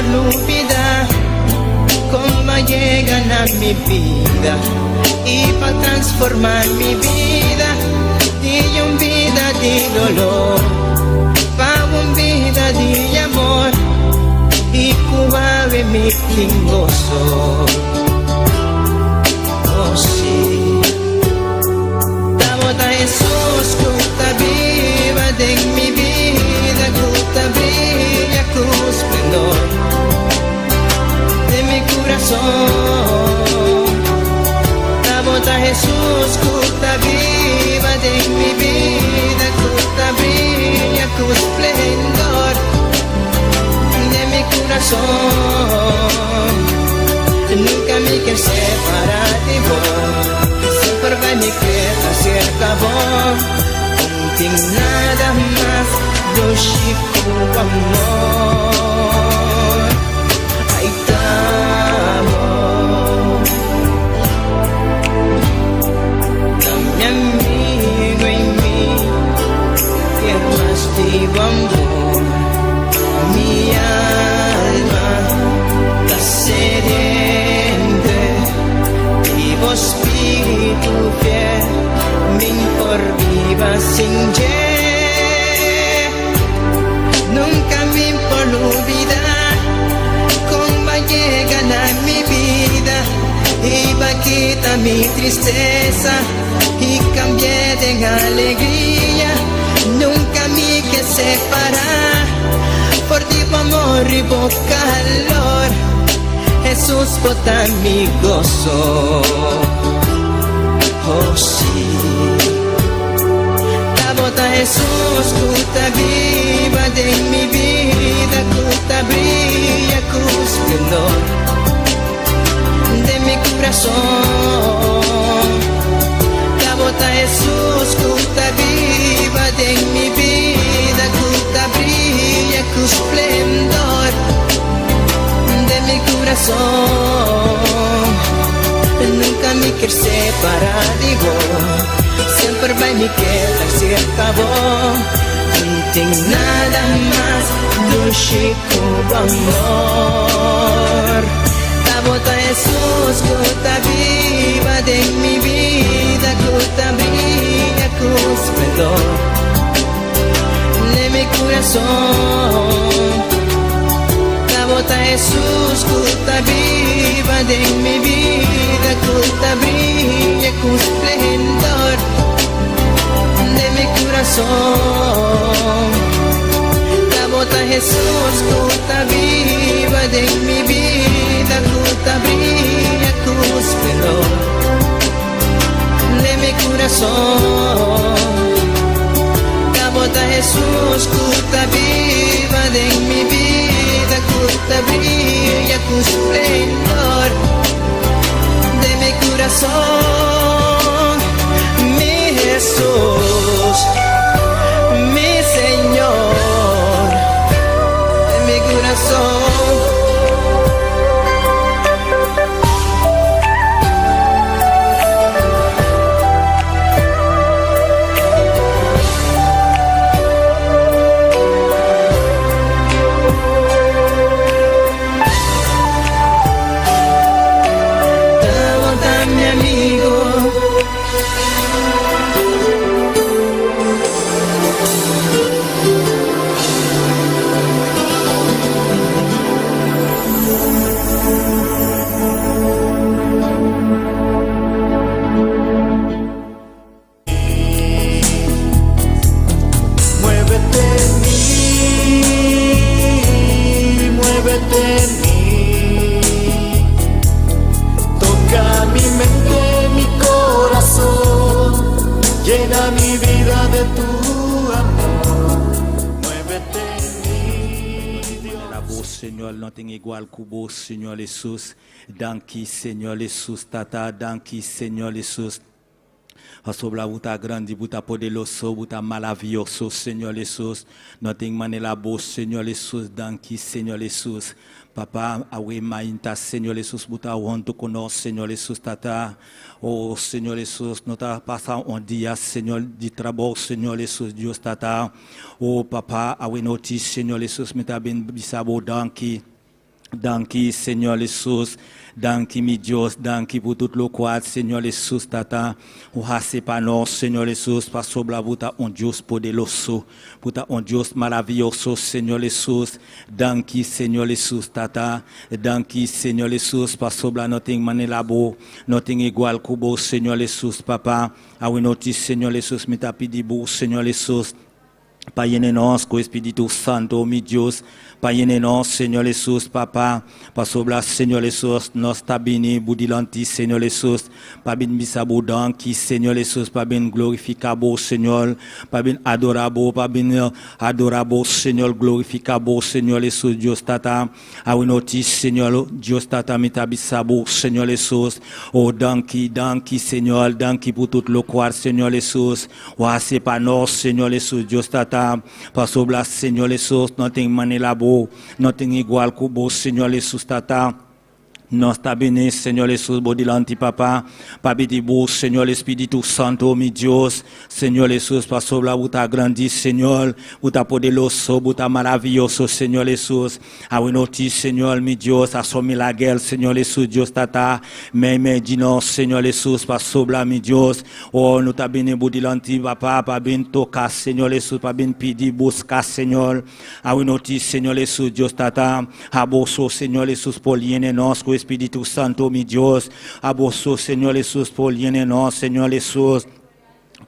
por lubida Con bo a yega na mi bida Y pa transforma mi bida Di un bida di dolor Pa un bida di amor Y cu awe mi tin goso Oh si Ta bo ta Hesus cu ta biba den mi bida Cu ta briya cu splendor den mi curason Ta bo ta Hesus cu ta biba den mi bida Cu ta briya cu splendor den mi curason Nunca mi kier separa di bo Semper bai mi keda cerca bo No tin nada mas dushi cu amor Ay ta bo Ta mi amigo y mi kier mas di bo amor Mi alma ta sediente di bo spiritu fiel Mi n'por biba sin dje Nunca mi por lubida Con b'a yega na mi bida Y b'a kita mi tristeza Y cambi'e den alegria Nunca mi ke separa For di bo amor y bo calor Hesus bo ta mi gozo Oh si Ta bo ta Hesus cu ta biba den mi bida Cu ta briya cu splendor den mi curason Ta bo ta Hesus cu ta biba den mi bida Cu ta briya cu splendor den mi curason Nunca mi kier separa di bo Semper bai mi keda cerca bo No tin nada mas dushi cu bo amor Ta bo ta Hesus cu ta biba den mi bida Cu ta briya cu splendor den mi curason Ta bo ta Hesus cu ta biba den mi bida Cu ta briya cu splendor den mi curason Ta bo ta Hesus cu ta biba den mi bida Cu ta briya cu splendor den mi curason Ta bo ta Hesus cu ta biba den mi bida Cu ta briya cu splendor den mi curason Mi Hesus, mi Señor den mi curason. Ta bo ta mi amigo. Muévete en mí, muévete en mí. Toca mi mente, mi corazón, llena mi vida de tu amor. Muévete en mí, Dios. Manera bo, Señor, no tin igual cu bo, Señor Hesus. Danki, Señor Hesus, Tata, danki, Señor Hesus. Pasobra bo ta grandi, bo ta poderoso, bo ta maravioso, Señor Hesus. No tin manera bo, Señor Hesus. Danki, Señor Hesus. Papa, awe mainta, Señor Hesus, bo ta hunto cu nos, Señor Hesus, Tata. Oh, Señor Hesus, no ta pasa un dia, Señor, di trabou, Señor Hesus, Dios, Tata. Oh, Papa, awe nochi, Señor Hesus, mi ta bin bisa bo danki. Danki, Señor Jesus. Danki, mi Dios. Danki pa tur loke, Señor Jesus, Tata. Bo a hasi pa nos, Señor Jesus, pasobra bo ta un Dios poderoso. Bo ta un Dios maravioso, Señor Jesus. Danki, Señor Jesus, Tata. Danki, Señor Jesus, pasobra no tin manera bo, no tin igual ku bo, Señor Jesus, Papa. Awe nochi, Señor Jesus, mi ta pidi bo, Señor Jesus, pa yena nos ku Spiritu Santu, mi Dios, pa yena nos, Señor Jesus, Papa, pasobra, Señor Jesus, nos ta bini bo dilanti, Señor Jesus, pa bin bisa bo danki, Señor Jesus, pa bin glorifiká bo, Señor, pa bin adorá bo, pa bin adorá bo, Señor, glorifiká bo, Señor Jesus, Dios Tata. Awe nochi, Señor, Dios Tata, mi ta bisa bo, Señor Jesus. Oh, danki, danki, Señor, danki pa tur loke, Señor Jesus. Bo a hasi pa nos, Señor Jesus, Dios Tata. Pasobra, Señor Jesus, no tin manera bo, no tin igual ku bo, Señor Jesus, Tata. Nos ta bini, Señor Jesus, bo dilanti, Papa, pa pidi bo, Señor Spiritu Santu, mi Dios, Señor Jesus, pasobra bo ta grandi, Señor, bo ta poderoso, bo ta maravioso, Señor Jesus. Awe nochi, Señor, mi Dios, hasi milager, Señor Jesus, Dios Tata, meimei di nos, Señor Jesus, pasobra, mi Dios, oh, nos ta bini bo dilanti, Papa, pa bin toka, Señor Jesus, pa bin pidi, buska, Señor. Awe nochi, Señor Jesus, Dios Tata, abo so, Señor Jesus, por yena nos ku Spiritu Santu, mi Dios. Abo so, Señor Jesus, por yena nos, Señor Jesus,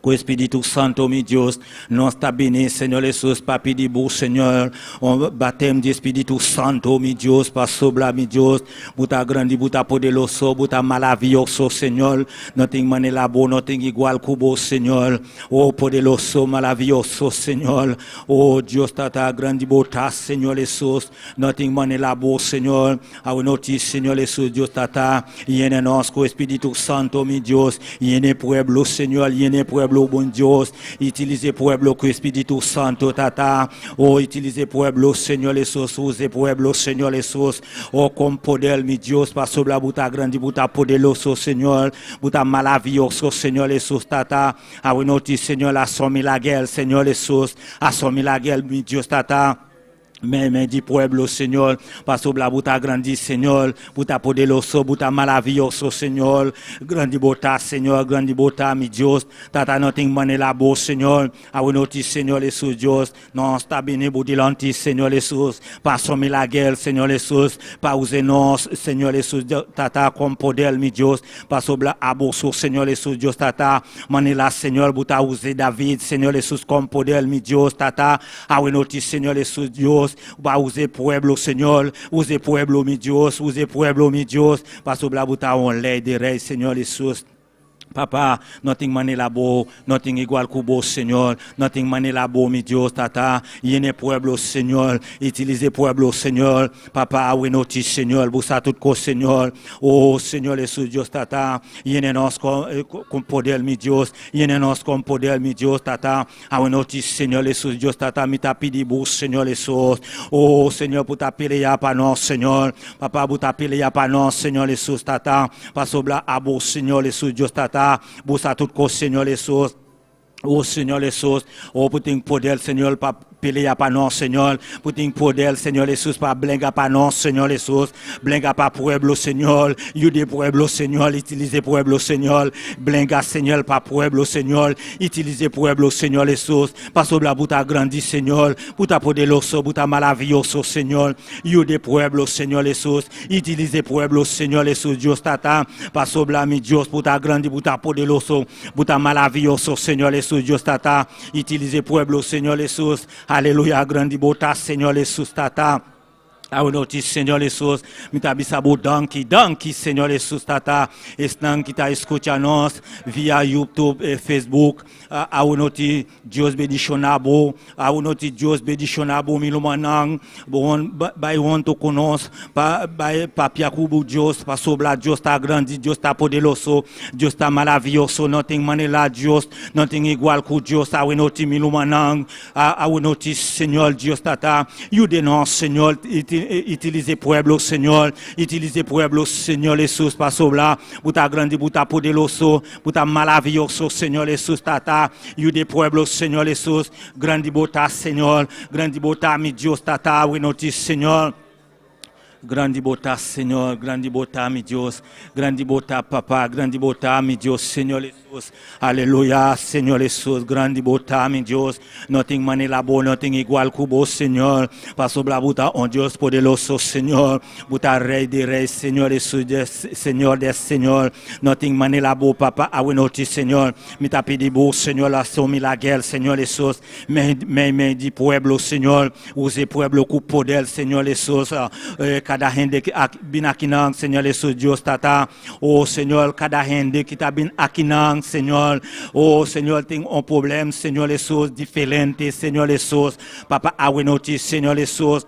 ku Spiritu Santu, mi Dios. Nos ta bini, Señor Jesus, pa pidi bo, Señor, un batèm di Spiritu Santu, mi Dios, pasobra, mi Dios, bo ta grandi, bo ta poderoso, bo ta maravioso, Señor. No tin manera bo, no tin igual ku bo, Señor. Oh, poderoso, maravioso, Señor. Oh, Dios Tata, grandi bo ta, Señor Jesus. No tin manera bo, Señor. Awe nochi, Señor Jesus, Dios Tata. Yena nos ku Spiritu Santu, mi Dios. Yena pueblo, Señor. Yena pueblo, bon Dios. Utilisá pueblo ku Spiritu Santu, Tata. Oh, utilisá pueblo, Señor Jesus. Usa pueblo, Señor Jesus. Oh, ku poder, mi Dios, pasobra bo ta grandi, bo ta poderoso, Señor. Bo ta maravioso, Señor Jesus, Tata. Awe nochi, Señor, hasi milager, Señor Jesus. Hasi milager, mi Dios, Tata. Meimei di pueblo, Señor, pasobra bo ta grandi, Señor, bo ta poderoso, bo ta maravioso, Señor, grandi bo ta, Señor, grandi bo ta, mi Dios, Tata, no tin manera bo, Señor. Awe nochi, Señor Jesus, Dios, nos ta bini bo dilanti, Señor Jesus, pa hasi milager, Señor Jesus, pa usa nos, Señor Jesus, Tata, ku poder, mi Dios, pasobra abo so, Señor Jesus, Dios Tata, manera, Señor, bo ta usa David, Señor Jesus, ku poder, mi Dios, Tata. Awe nochi, Señor Jesus, Dios, pa usa pueblo, Señor, usa pueblo, mi Dios, usa pueblo, mi Dios, pasobra bo ta un Rei di rei, Señor Jesus. Papa, no tin manera bo, no tin igual ku bo, Señor. No tin manera bo, mi Dios, Tata. Yena pueblo, Señor. Utilisá pueblo, Señor. Papa, awe nochi, Señor. Usa tur kos, Señor. Oh, Señor Jesus, Dios, Tata. Yena nos ku poder, mi Dios. Yena nos ku poder, mi Dios, Tata. Awe nochi, Señor Jesus, Dios, Tata, mi ta pidi bo, Señor Jesus. Oh, Señor, bo ta pelea pa nos, Señor. Papa, bo ta pelea pa nos, Señor Jesus, Tata. Pasobra abo, Señor Jesus, Dios Tata. Usa tur kos, Señor Jesus. Oh, Señor Jesus, oh, bo tin poder, Señor, pa pelea pa nos, Señor. Bo tin poder, Señor Jesus, pa bringa pa nos, Señor Jesus. Bringa pa pueblo, Señor. Yuda pueblo, Señor. Utilisá pueblo, Señor. Bringa, Señor, pa pueblo, Señor. Utilisá pueblo, Señor Jesus. Pasobra bo ta grandi, Señor. Bo ta poderoso, bo ta maravioso, Señor. Yuda pueblo, Señor Jesus. Utilisá pueblo, Señor Jesus. Dios Tata. Pasobra mi Dios, bo ta grandi, bo ta poderoso, bo ta maravioso, Señor Jesus. Dios Tata. Utilisá pueblo, Señor Jesus. Aleluya, grandi bo ta, Señor Jesus, Tata. Awe nochi, Señor Jesus, mi ta bisa bo danki, danki, Señor Jesus, Tata. Esnan ku ta skucha nos via YouTube i Facebook. Awe nochi, Dios bendishoná bo. Awe nochi, Dios bendishoná bo, mi rumannan. Bon, bai huntu ku nos, pa bai papia ku Dios, pasobra Dios ta grandi, Dios ta poderoso, Dios ta maravioso, no tin manera Dios, no tin igual ku Dios. Awe nochi, mi rumannan. Awe nochi, Señor Dios Tata, yuda nos, Señor, utilisá pueblo, Señor, utilisá pueblo, Señor Jesus, pasobra bo ta grandi, bo ta poderoso, bo ta maravioso, Señor Jesus, Tata, yuda pueblo, Señor Jesus, grandi bo ta, Señor, grandi bo ta, mi Dios, Tata, awe nochi, Señor. Grandi Bo ta, Señor, grandi Bo ta, mi Dios, grandi Bo ta, Papa, grandi Bo ta, mi Dios, Señor Jesus. Aleluya, Señor Jesus, grandi Bo ta, mi Dios. No tin manera Bo, no tin igual ku Bo, Señor. Pasobra Bo ta un Dios poderoso, Señor. Bo ta Rei di rei, Señor Jesus, Señor di señor. No tin manera Bo, Papa, awe nochi, Señor. Mi ta pidi Bo, Señor, hasi un milager, Señor Jesus. Meimei di pueblo, Señor. Usa pueblo ku poder, Señor Jesus. Kada hende ku bin akinan, Señor Jesus, Dios Tata. Oh, Señor, kada hende ku ta bin akinan, Señor. Oh, Señor, tin un problema, Señor Jesus, diferente, Señor Jesus. Papa, awe nochi, Señor Jesus.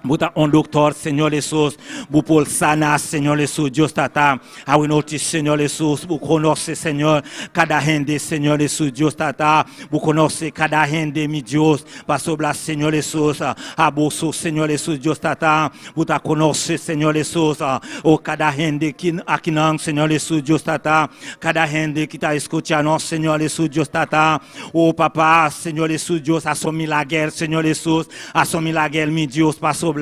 Bo ta un dòkter, Señor Jesus. Bo por sana, Señor Jesus, Dios Tata. Awe nochi, Señor Jesus. Bo konosé, Señor, kada hende, Señor Jesus, Dios Tata. Bo konosé kada hende, mi Dios. Pasobra, Señor Jesus. Abo so, Señor Jesus, Dios Tata. Bo ta konosé, Señor Jesus. Oh, kada hende ku akinan, Señor Jesus, Dios Tata. Kada hende ku ta skuchando, Señor Jesus, Dios Tata. Oh, Papa, Señor Jesus, Dios, hasi milager, Señor Jesus. Hasi milager, mi Dios, pasobra.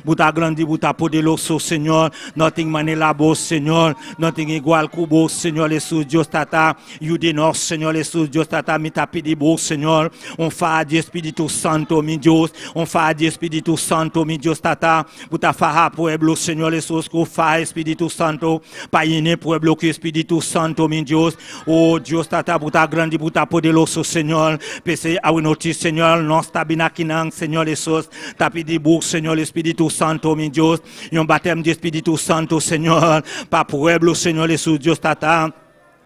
Bo ta grandi, Bo ta poderoso, Señor. No tin manera Bo, Señor. No tin igual ku Bo, Señor Jesus, Dios Tata. Yuda nos, Señor Jesus, Dios Tata, mi ta pidi Bo, Señor. Un faha di Spiritu Santu, mi Dios. Un faha di Spiritu Santu, mi Dios Tata. Bo ta faha pueblo, Señor Jesus, ku faha Spiritu Santu. Pa yena pueblo ku Spiritu Santu, mi Dios. Oh Dios Tata, Bo ta grandi, Bo ta poderoso, Señor. P'esei awe nochi, Señor, nos ta bin akinan, Señor Jesus. Ta pidi Bo, Señor Spiritu Santu, mi Dios. I un batèm di Spiritu Santu, Señor. Pa pueblo, Señor Jesus, Dios Tata.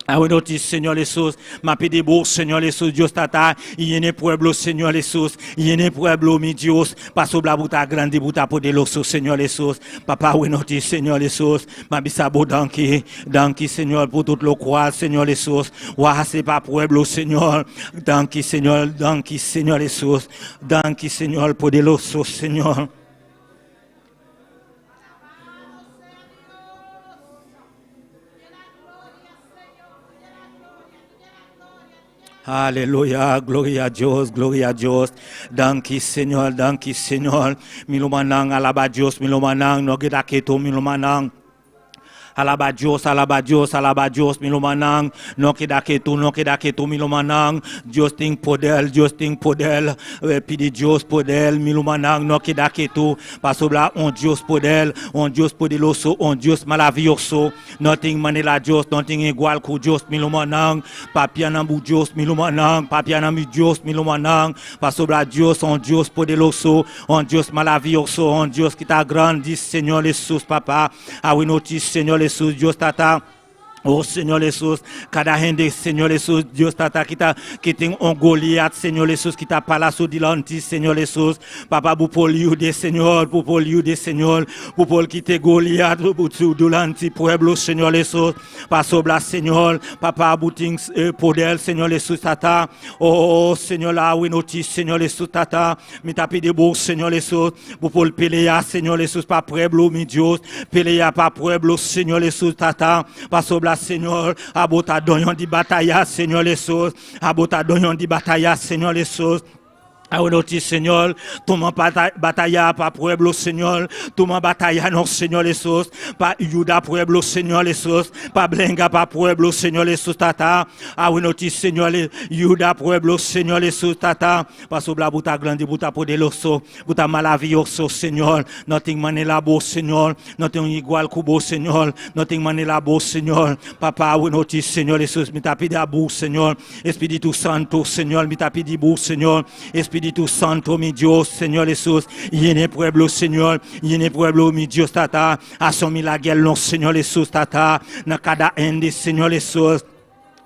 Awe nochi, Señor Jesus, m'a pidi Bo, Señor Jesus, Dios Tata, yena pueblo, Señor Jesus, yena pueblo, mi Dios, pasobra Bo ta grandi, Bo ta poderoso, Señor Jesus. Papa, awe nochi, Señor Jesus, m'a bisa Bo danki, danki, Señor, pa tur loke, Señor Jesus, Bo a hasi pa pueblo, Señor. Danki, Señor, danki, Señor Jesus, danki, Señor, poderoso, Señor. Alabado sea Dios. Te da gloria, Señor. Te da gloria, te da gloria, te da Aleluya, gloria na Dios, gloria na Dios. Danki, Señor, danki, Señor. Mi rumannan, alabá Dios, mi rumannan, no keda ketu, mi rumannan. Alabá Dios, alabá Dios, alabá Dios, mi rumannan. No keda ketu, no keda ketu, mi rumannan. Dios tin poder, Dios tin poder. Pidi Dios poder, mi rumannan. No keda ketu. Pasobra un Dios poder, un Dios poderoso, un Dios maravioso. No tin manera Dios, no tin igual ku Dios, mi rumannan. Papia na Dios, mi rumannan. Papia na mi Dios, mi rumannan. Pasobra Dios, un Dios poderoso, un Dios maravioso, un Dios ku ta grandi, Señor Jesus, Papa. Awe nochi, Señor Jesus, Dios Tata. Oh Señor Jesus, kada hende, Señor Jesus, Dios Tata, ku ta, ku tin un Goliat, Señor Jesus, ku ta pará su dilanti, Señor Jesus. Papa, Bo por yuda, Señor, Bo por yuda, Señor, Bo por kita Goliat, su dilanti pueblo, Señor Jesus. Pasobra, Señor, Papa, Bo tin poder, Señor Jesus, Tata. Oh, Señor, awe nochi, Señor Jesus, Tata. Mi ta pidi Bo, Señor Jesus, Bo por pelea, Señor Jesus, pa pueblo, mi Dios. Pelea pa pueblo, Señor Jesus, Tata. Pasobra, Señor, Abo ta doño di bataya, Señor Jesus. Abo ta doño di bataya, Señor Jesus. Awe nochi, Señor, tuma bataya pa pueblo, Señor. Tuma bataya, no, Señor Jesus. Pa yuda pueblo, Señor Jesus. Pa bringa pa pueblo, Señor Jesus, Tata. Awe nochi, Señor, yuda pueblo, Señor Jesus, Tata. Pasobra Bo ta grandi, Bo ta poderoso, Bo ta maravioso, Señor. No tin manera Bo, Señor. No tin igual ku Bo, Señor. No tin manera Bo, Señor. Papa, awe nochi, Señor Jesus, mi ta pidi Bo, Señor. Spiritu Santu, Señor, mi ta pidi Bo, Señor. Spiritu Santu, mi Dios, Señor Jesus. Yena pueblo, Señor. Yena pueblo, mi Dios, Tata. Hasi milager, no, Señor Jesus, Tata. Na kada hende, Señor Jesus.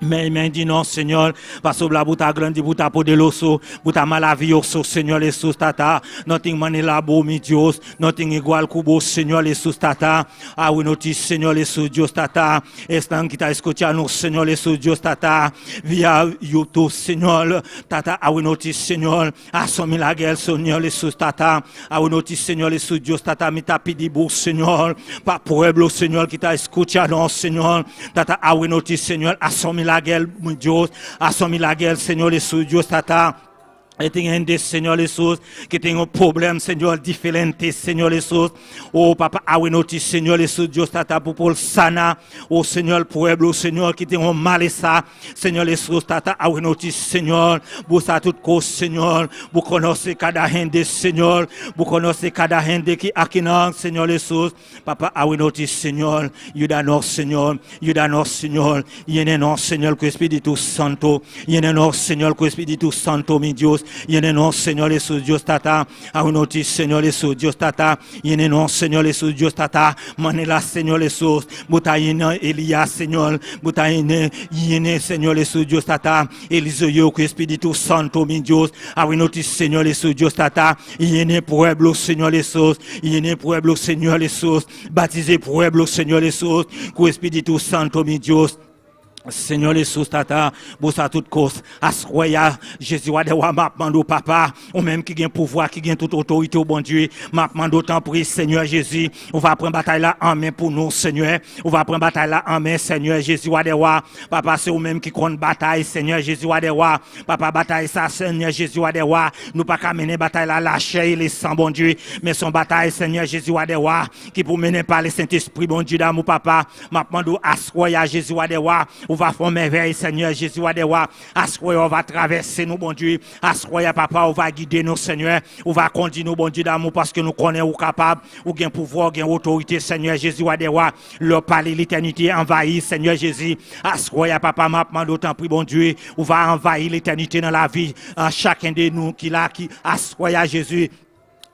Meimei di nos, Señor, pasobra Bo ta grandi, Bo ta poderoso, Bo ta maravioso, Señor Jesus, Tata. No tin manera Bo, mi Dios, no tin igual ku Bo, Señor Jesus, Tata. Awe nochi, Señor Jesus, Dios, Tata. Esnan ku ta skuchando, Señor Jesus, Dios, Tata. Via YouTube, Señor, Tata. Awe nochi, Señor. Hasi milager, Señor Jesus, Tata. Awe nochi, Señor Jesus, Dios, Tata. Mi ta pidi Bo, Señor. Pa pueblo, Señor, ku ta skuchando, Señor. Tata, awe nochi, Señor. Hasi milager, mi Dios. Hasi milager, Señor Jesus, Dios, Tata. E tin hende, Señor Jesus, cu tin un problema, Señor, diferente, Señor Jesus. Oh, Papa, awe nochi, Señor Jesus, Dios Tata, bo por sana. Oh, Señor, pueblo, Señor, cu tin un malesa. Señor Jesus, Tata, awe nochi, Señor, Bo sa tur cos, Señor. Bo conoce cada hende, Señor. Bo conoce cada hende cu akinan, Señor Jesus. Papa, awe nochi, Señor, yuda nos, Señor, yuda nos, Señor, yena nos, Señor, cu Spirito Santo, yena nos, Señor, cu Spirito Santo, mi Dios, yena nos, Señor Jesus, Dios Tata, awe nochi, Señor Jesus, Dios Tata, yena nos, Señor Jesus, Dios Tata, manera, Señor Jesus, Bo ta yena Elias, Señor, Bo ta yena, yena, Señor Jesus, Dios Tata, Eliseo cu Spirito Santo, mi Dios, awe nochi, Señor Jesus, Dios Tata, Yena pueblo, Señor Jesus, yena pueblo, Señor Jesus, batisa pueblo, Señor Jesus, cu Spirito Santo, mi Dios. Señor Jesus, Tata, Bo sa tur cos. Aswe a, Jesus, wa m ap mande w, Papa, ou menm ki gen pouvwa, ki gen tout otorite, bon Dye, m ap mande w tanpri, Seyè Jezi, ou va pran batay la an men pou nou, Seyè, ou va pran batay la an men, Seyè Jezi, wa, Papa, se ou menm ki konn batay, Seyè Jezi, wa, Papa, batay sa, Seyè Jezi, wa, nou pa ka mennen batay la lachè e san, bon Dye, men se yon batay, Seyè Jezi, wa, ki pou mennen pa Sentespri, bon Dye, damou, Papa, m ap mande w aswe a, Jezi, wa, ou va fè mèvèy, Seyè Jezi, wa, aswe a, ou va travèse nou, bon Dye, aswe a, Papa, ou va gide nou, Seyè, ou va kondui nou, bon Dye damou, paske nou konnen ou kapab, ou gen pouvwa, ou gen otorite, Seyè Jezi, wa, lè w pale letènite anvayi, Seyè Jezi, aswe a, Papa, m ap mande w tanpri, bon Dye, ou va anvayi letènite nan lavi, chaken di nou ki la, ki aswe a, Jezi.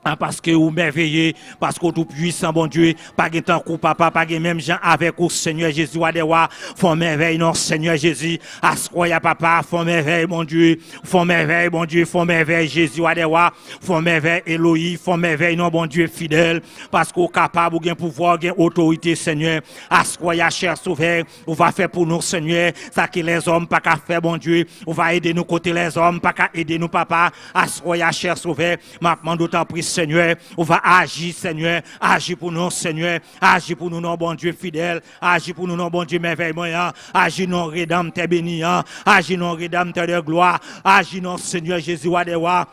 Ah, paske ou mèveye, paske ou toupuisan, bon Dye, pa gen tankou Papa, pa gen menm jan avèk ou, Seyè Jezi, wa dè wa, fè mèvèy, non, Seyè Jezi, aswe a Papa, fè mèvèy, bon Dye, fè mèvèy, bon Dye, fè mèvèy, Jezi, wa dè wa, fè mèvèy, Eloyi, fè mèvèy, non, bon Dye, fidèl, paske ou kapab, ou gen pouvwa, ou gen otorite, Seyè, aswe a, chè Sovè, ou va fè pou nou, Seyè, sa ke lèzòm pa ka fè, bon Dye, ou va ede nou kote lèzòm, pa ka ede nou, Papa, aswe a, chè Sovè, m ap mande w tanpri, Seyè, ou va aji, Seyè, aji pou nou, Seyè, aji pou nou, non, bon Dye fidèl, aji pou nou, non, bon Dye mèvèy mwen, aji non Redanmtè beni, aji non Redanmtè de glwa, aji non Seyè Jezi, wa dè wa.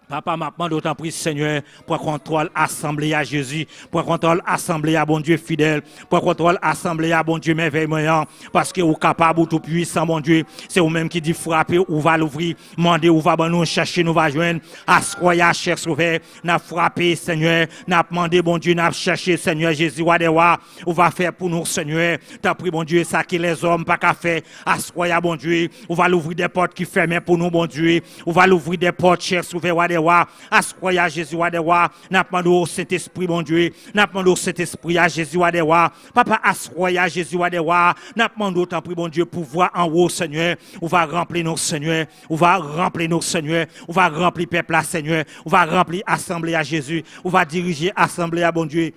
Papa, m ap mande w tanpri, Seyè, pran kontwòl asanble a Jezi, pran kontwòl asanble a bon Dye fidèl, pran kontwòl asanble a bon Dye mèvèy mwen, paske ou kapab ou toupuisan, bon Dye, se ou menm ki di frape ou va louvri, mande ou va ban nou, chèche nou va jwenn, aswe a chè Sovè, n ap frape, Seyè, n ap mande, bon Dye, n ap chèche, Seyè Jezi, wa dè wa, ou va fè pou nou, Seyè, tanpri, bon Dye, sa ke lèzòm pa ka fè, aswe a, bon Dye, ou va louvri dè pòt ki fèmen pou nou, bon Dye, ou va louvri dè pòt, chè Sovè, wa dè wa, aswe a Jezi, wa dè wa, n ap mande w Sentespri, bon Dye, n ap mande w Sentespri a Jezi, wa dè wa, Papa, aswe a Jezi, wa dè wa, n ap mande w tanpri, bon Dye, pouvwa anwo, Seyè, ou va ranpli nou, Seyè, ou va ranpli nou, Seyè, ou va ranpli pèp la, Seyè, ou va ranpli asanble a Jezi, ou va dirije asanble a bon Dye.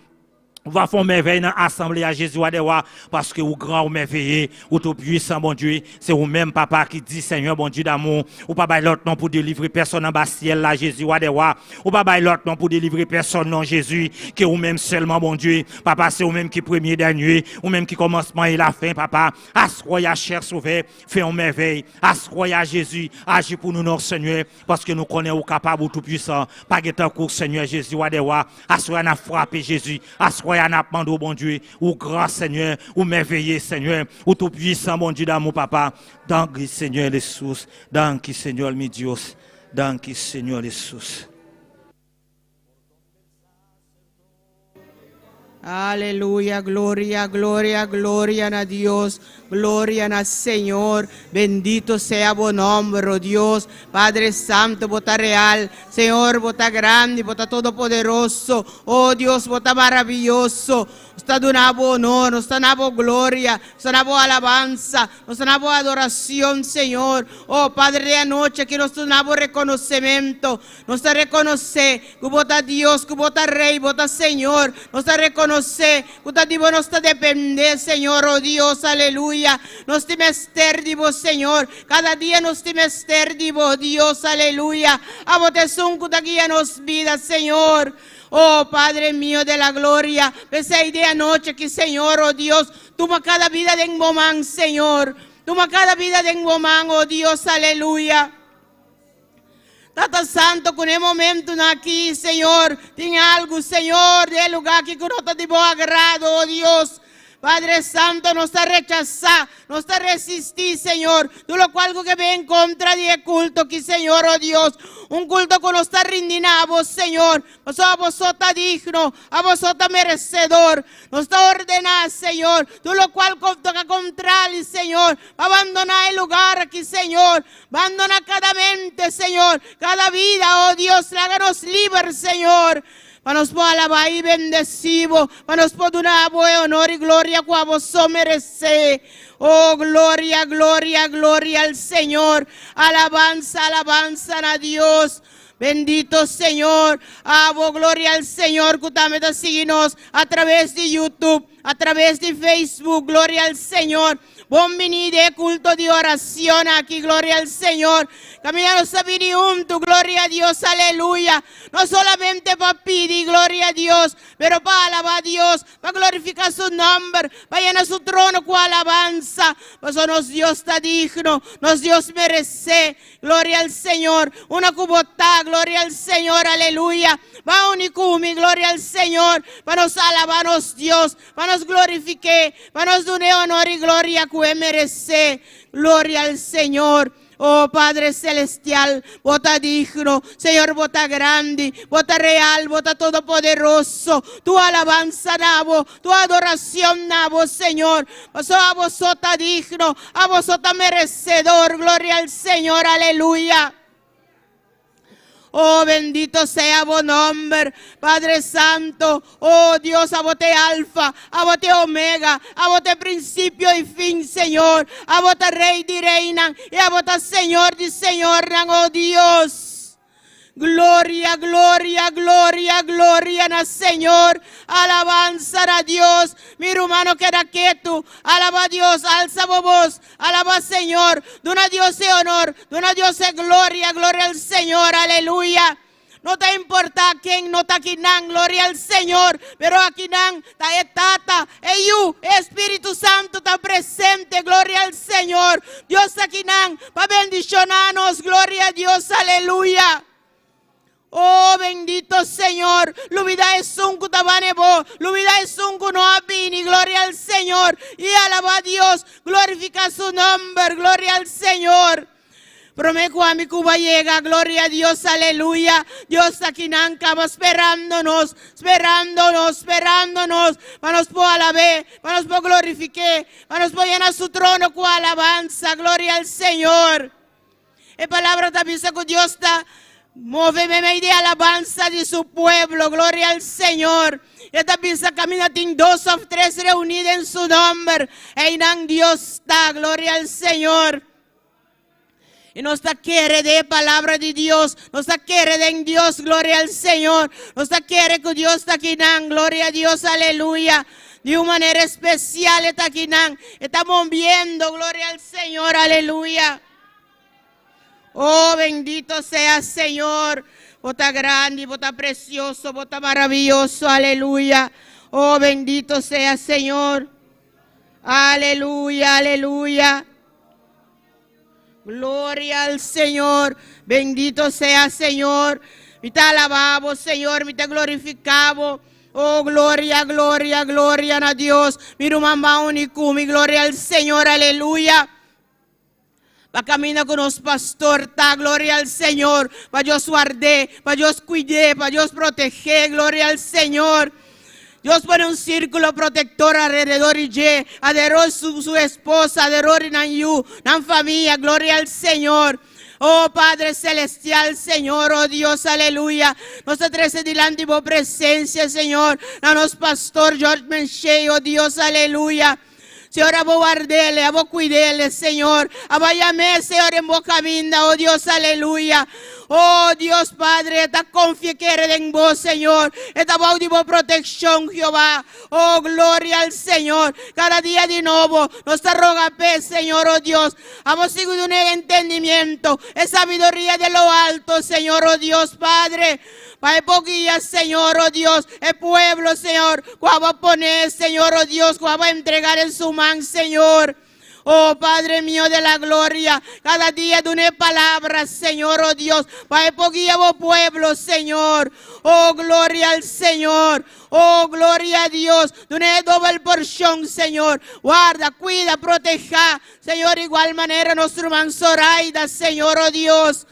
Ou va fè mèvèy nan asanble a Jezi wa dè wa, paske ou gran ou mèveye, ou toupuisan, bon Dye. Se ou menm, Papa, ki di, Seyè, bon Dye damou, ou pa bay lòt non pou delivre pèsonn anba syèl la, Jezi wa dè wa. Ou pa bay lòt non pou delivre pèsonn, non, Jezi, ke ou menm sèlman, bon Dye. Papa, se ou menm ki premye dènye, ou menm ki kòmansman e lafen, Papa. Aswe a chè Sovè, fè yon mèvèy. Aswe a Jezi, aji pou nou, non, Seyè, paske nou konnen ou kapab ou toupuisan. Pa gen tankou, Seyè Jezi, wa dè wa. Aswe a n ap frape Jezi. Aswe a n ap mande w, bon Dye, ou gran Seyè, ou mèveye Seyè, ou toupuisan, bon Dye damou, Papa. Danki Seyè Jesus, danki Señor mi Dios, danki Señor Jesus. Aleluya, gloria, gloria, gloria na Dios, gloria na Señor. Bendito sea bo nòmber, oh Dios. Padre Santo, bo ta real. Señor, bo ta grandi, bo ta todopoderoso. Oh Dios, bo ta maravioso. Nos ta duna bo honor, nos ta duna bo gloria, nos ta duna bo alabansa, nos ta duna bo adorashon, Señor. Oh Padre di anochi, ku nos ta duna bo rekonosementu. Nos ta rekonosé ku bo ta Dios, ku bo ta Rei, bo ta Señor. Nos ta rekonosé ku ta di bo nos ta dependé, Señor, oh Dios, aleluya. Nos tin mester di bo, Señor. Kada dia nos tin mester di bo, Dios, aleluya. Abo ta esun ku ta guia nos bida, Señor. Oh Padre mío de la gloria, p'esei di anochi ku Señor, oh Dios, tuma kada bida den bo man, Señor. Tuma kada bida den bo man, oh Dios, aleluya. Tata Santo, ku na e momentunan aki, Señor, tin algu, Señor, den e lugá aki ku no ta di bo agrado, o Dios. Padre Santo, nos ta rechasá, nos ta resistí, Señor, tur lokual ku ke bin en kontra di e kulto aki, Señor, o Dios. Un kulto ku nos ta rindi na abo, Señor, pasobra abo so ta digno, abo so ta meresedor. Nos ta ordená, Señor, tur lokual ku toka kontrali, Señor, pa bandoná e lugar aki, Señor. Bandoná kada mente, Señor, kada vida, o Dios, laga nos liber, Señor. Pa nos por alabá i bendesí bo, pa nos por duna bo e honor i gloria ku abo so meresé. Oh, gloria, gloria, gloria al Señor. Alabansa, alabansa na Dios. Bendito Señor. Abo, gloria al Señor ku tambe ta sigui nos a traves di YouTube, a traves di Facebook. Gloria al Señor. Bon bini den e culto di oracion aki, gloria al Señor. Caminda nos ta bini hunto, gloria a Dios, aleluya. No solamente pa pidi, gloria a Dios, pero pa alaba Dios, pa glorifica su nomber, pa yena su trono cu alabanza. Pasobra nos Dios ta digno, nos Dios merece. Gloria al Señor. Una cu bo ta, gloria al Señor, aleluya. Ba uni cu mi, gloria al Señor, pa nos alaba nos Dios, pa nos glorifiqué, pa nos dun'é honor y gloria cu e merecé. Gloria al Señor. Oh Padre Celestial, bo ta digno. Señor, bo ta grandi, bo ta real, bo ta todopoderoso. Tu alabanza na bo, tu adoracion na bo, Señor. Pasobra abo so ta digno, abo so ta merecedor. Gloria al Señor, aleluya. Oh, bendito sea bo nomber, Padre Santo. Oh, Dios, abo ta e Alfa, abo ta e Omega, abo ta e principio y fin, Señor. Abo ta Rey di reynan y abo ta Señor di señornan, oh Dios. Gloria, gloria, gloria, gloria na Señor. Alabanza na Dios. Mi rumano keda ketu. Alaba Dios, alza bo voz. Alaba Señor, duna Dios e honor, duna Dios e gloria, gloria al Señor, aleluya. No ta importa ken no ta akinan, gloria al Señor, pero akinan ta e Tata, e Yu, e Espíritu Santo ta presente, gloria al Señor. Dios ta akinan pa bendiciona nos, gloria a Dios, aleluya. Oh bendito Señor, lubida esun ku ta bane bo, lubida esun ku no a bini, gloria al Señor, i alaba Dios, glorifica su nomber, gloria al Señor. Prome ku ami ku bo a yega, gloria a Dios, aleluya, Dios ta akinan kaba sperando nos, sperando nos, sperando nos, pa nos por alab'é, pa nos por glorifik'é, pa nos por yena su trono ku alabansa, gloria al Señor. E palabra ta bisa ku Dios ta move meimei di alabansa di su pueblo. Gloria al Señor. E ta bisa kaminda tin dos of tres reuní den su nomber, einan Dios ta. Gloria al Señor. I nos ta kere den e palabra di Dios. Nos ta kere den Dios. Gloria al Señor. Nos ta kere ku Dios ta akinan. Gloria a Dios. Aleluya. Di un manera espesial e ta akinan. E ta moviendo. Gloria al Señor. Aleluya. Oh, bendito sea Señor. Bo ta grandi, bo ta precioso, bo ta maravilloso. Aleluya. Oh, bendito sea Señor. Aleluya, aleluya. Gloria al Señor. Bendito sea Señor. Mi ta alabá bo, Señor. Mi ta glorifiká bo. Oh, gloria, gloria, gloria na Dios. Mi ruman ban uni ku mi. Gloria al Señor. Aleluya. Pa camina cu nos pastor ta, gloria al Señor, pa Dios ward'é, pa Dios cuid'é, pa Dios proteg'é, gloria al Señor. Dios pone un círculo protector alrededor di dje, alrededor su, su esposa, alrededor di nan yu, nan famia, gloria al Señor. Oh Padre Celestial, Señor, oh Dios, aleluya. Nos ta trece dilanti bo presencia, Señor, na nos pastor George Menshey, oh Dios, aleluya. Señor, abo wardele, abo cuidele, Señor. Abo yam'é, Señor, en bo caminda, oh Dios, aleluya. Oh Dios Padre, e ta confia kere den bo, Señor. E ta bou di bo proteccion, Jehová. Oh, gloria al Señor. Cada dia di nobo, nos ta roga p'e, Señor, oh Dios. Abo sigui dun'é entendimiento, e sabiduria de lo alto, Señor, oh Dios Padre. Pa e por guia, Señor, oh Dios, e pueblo, Señor, cu abo a pone, Señor, oh Dios, cu abo a entrega den su man, Señor. Oh Padre mío de la gloria, cada dia duna palabra, Señor, oh Dios, pa e por guia bo pueblo, Señor. Oh, gloria al Señor. Oh, gloria a Dios. Duna doble porcion, Señor. Warda, cuida, proteha. Señor, igual manera nos ruman Zoraida, Señor, oh Dios.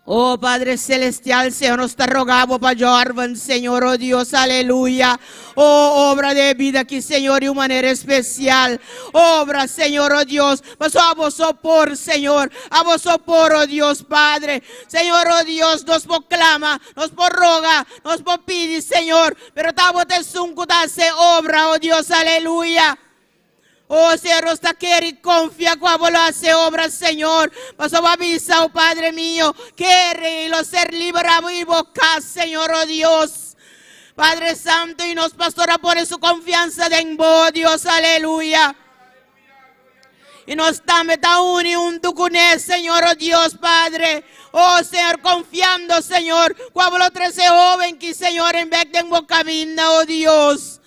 Oh Padre Celestial, Señor, nos ta roga Bo pa Jorvan, Señor, oh Dios, aleluya. Oh, obra den e bida aki, Señor, di un manera especial. Obra, Señor, oh Dios, paso abo so por, Señor, abo so por, oh Dios, Padre. Señor, oh Dios, nos por clama, nos por roga, nos por pidi, Señor, pero ta abo ta esun cu ta hace obra, oh Dios, aleluya. Oh Señor, nos ta kere y confia cu abo lo hace obra, Señor. Paso bo a bisa, oh Padre mío, kere y lo ser liberado y bo cas, Señor, oh Dios. Padre Santo, y nos pastor a pone su confianza den bo, Dios, aleluya. Y nos tambe ta uni hunto cu ne, Señor, oh Dios, Padre. Oh Señor, confiando, Señor, cu abo lo trece hoben ki, Señor, en bek den bo cabinda, oh Dios.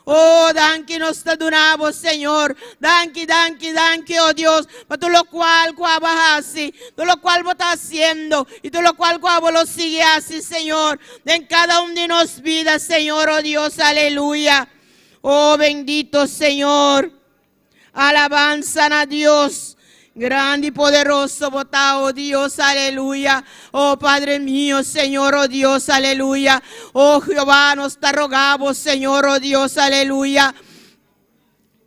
Oh, danki nos ta duna bo, Señor. Danki, danki, danki, oh Dios, pa tur locual cu abo a haci, tur locual bo ta haciendo y tur locual cu abo lo sigui haci, Señor, den cada un di nos bida, Señor, oh Dios, aleluya. Oh, bendito Señor. Alabanza na Dios. Grande y poderoso bo ta, oh Dios, aleluya. Oh Padre mío, Señor, oh Dios, aleluya. Oh Jehová, nos ta roga Bo, Señor, oh Dios, aleluya.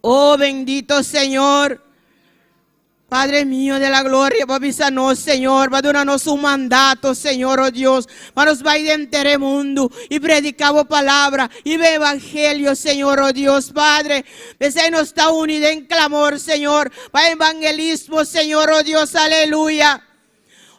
Oh bendito Señor. Padre mío de la gloria, bo a bisa nos, Señor, bo a duna nos un mandato, Señor, oh Dios, pa nos bai denter e mundu y predica bo palabra y bo evangelio, Señor, oh Dios, Padre. P'esei nos ta uni den clamor, Señor, pa evangelismo, Señor, oh Dios, aleluya.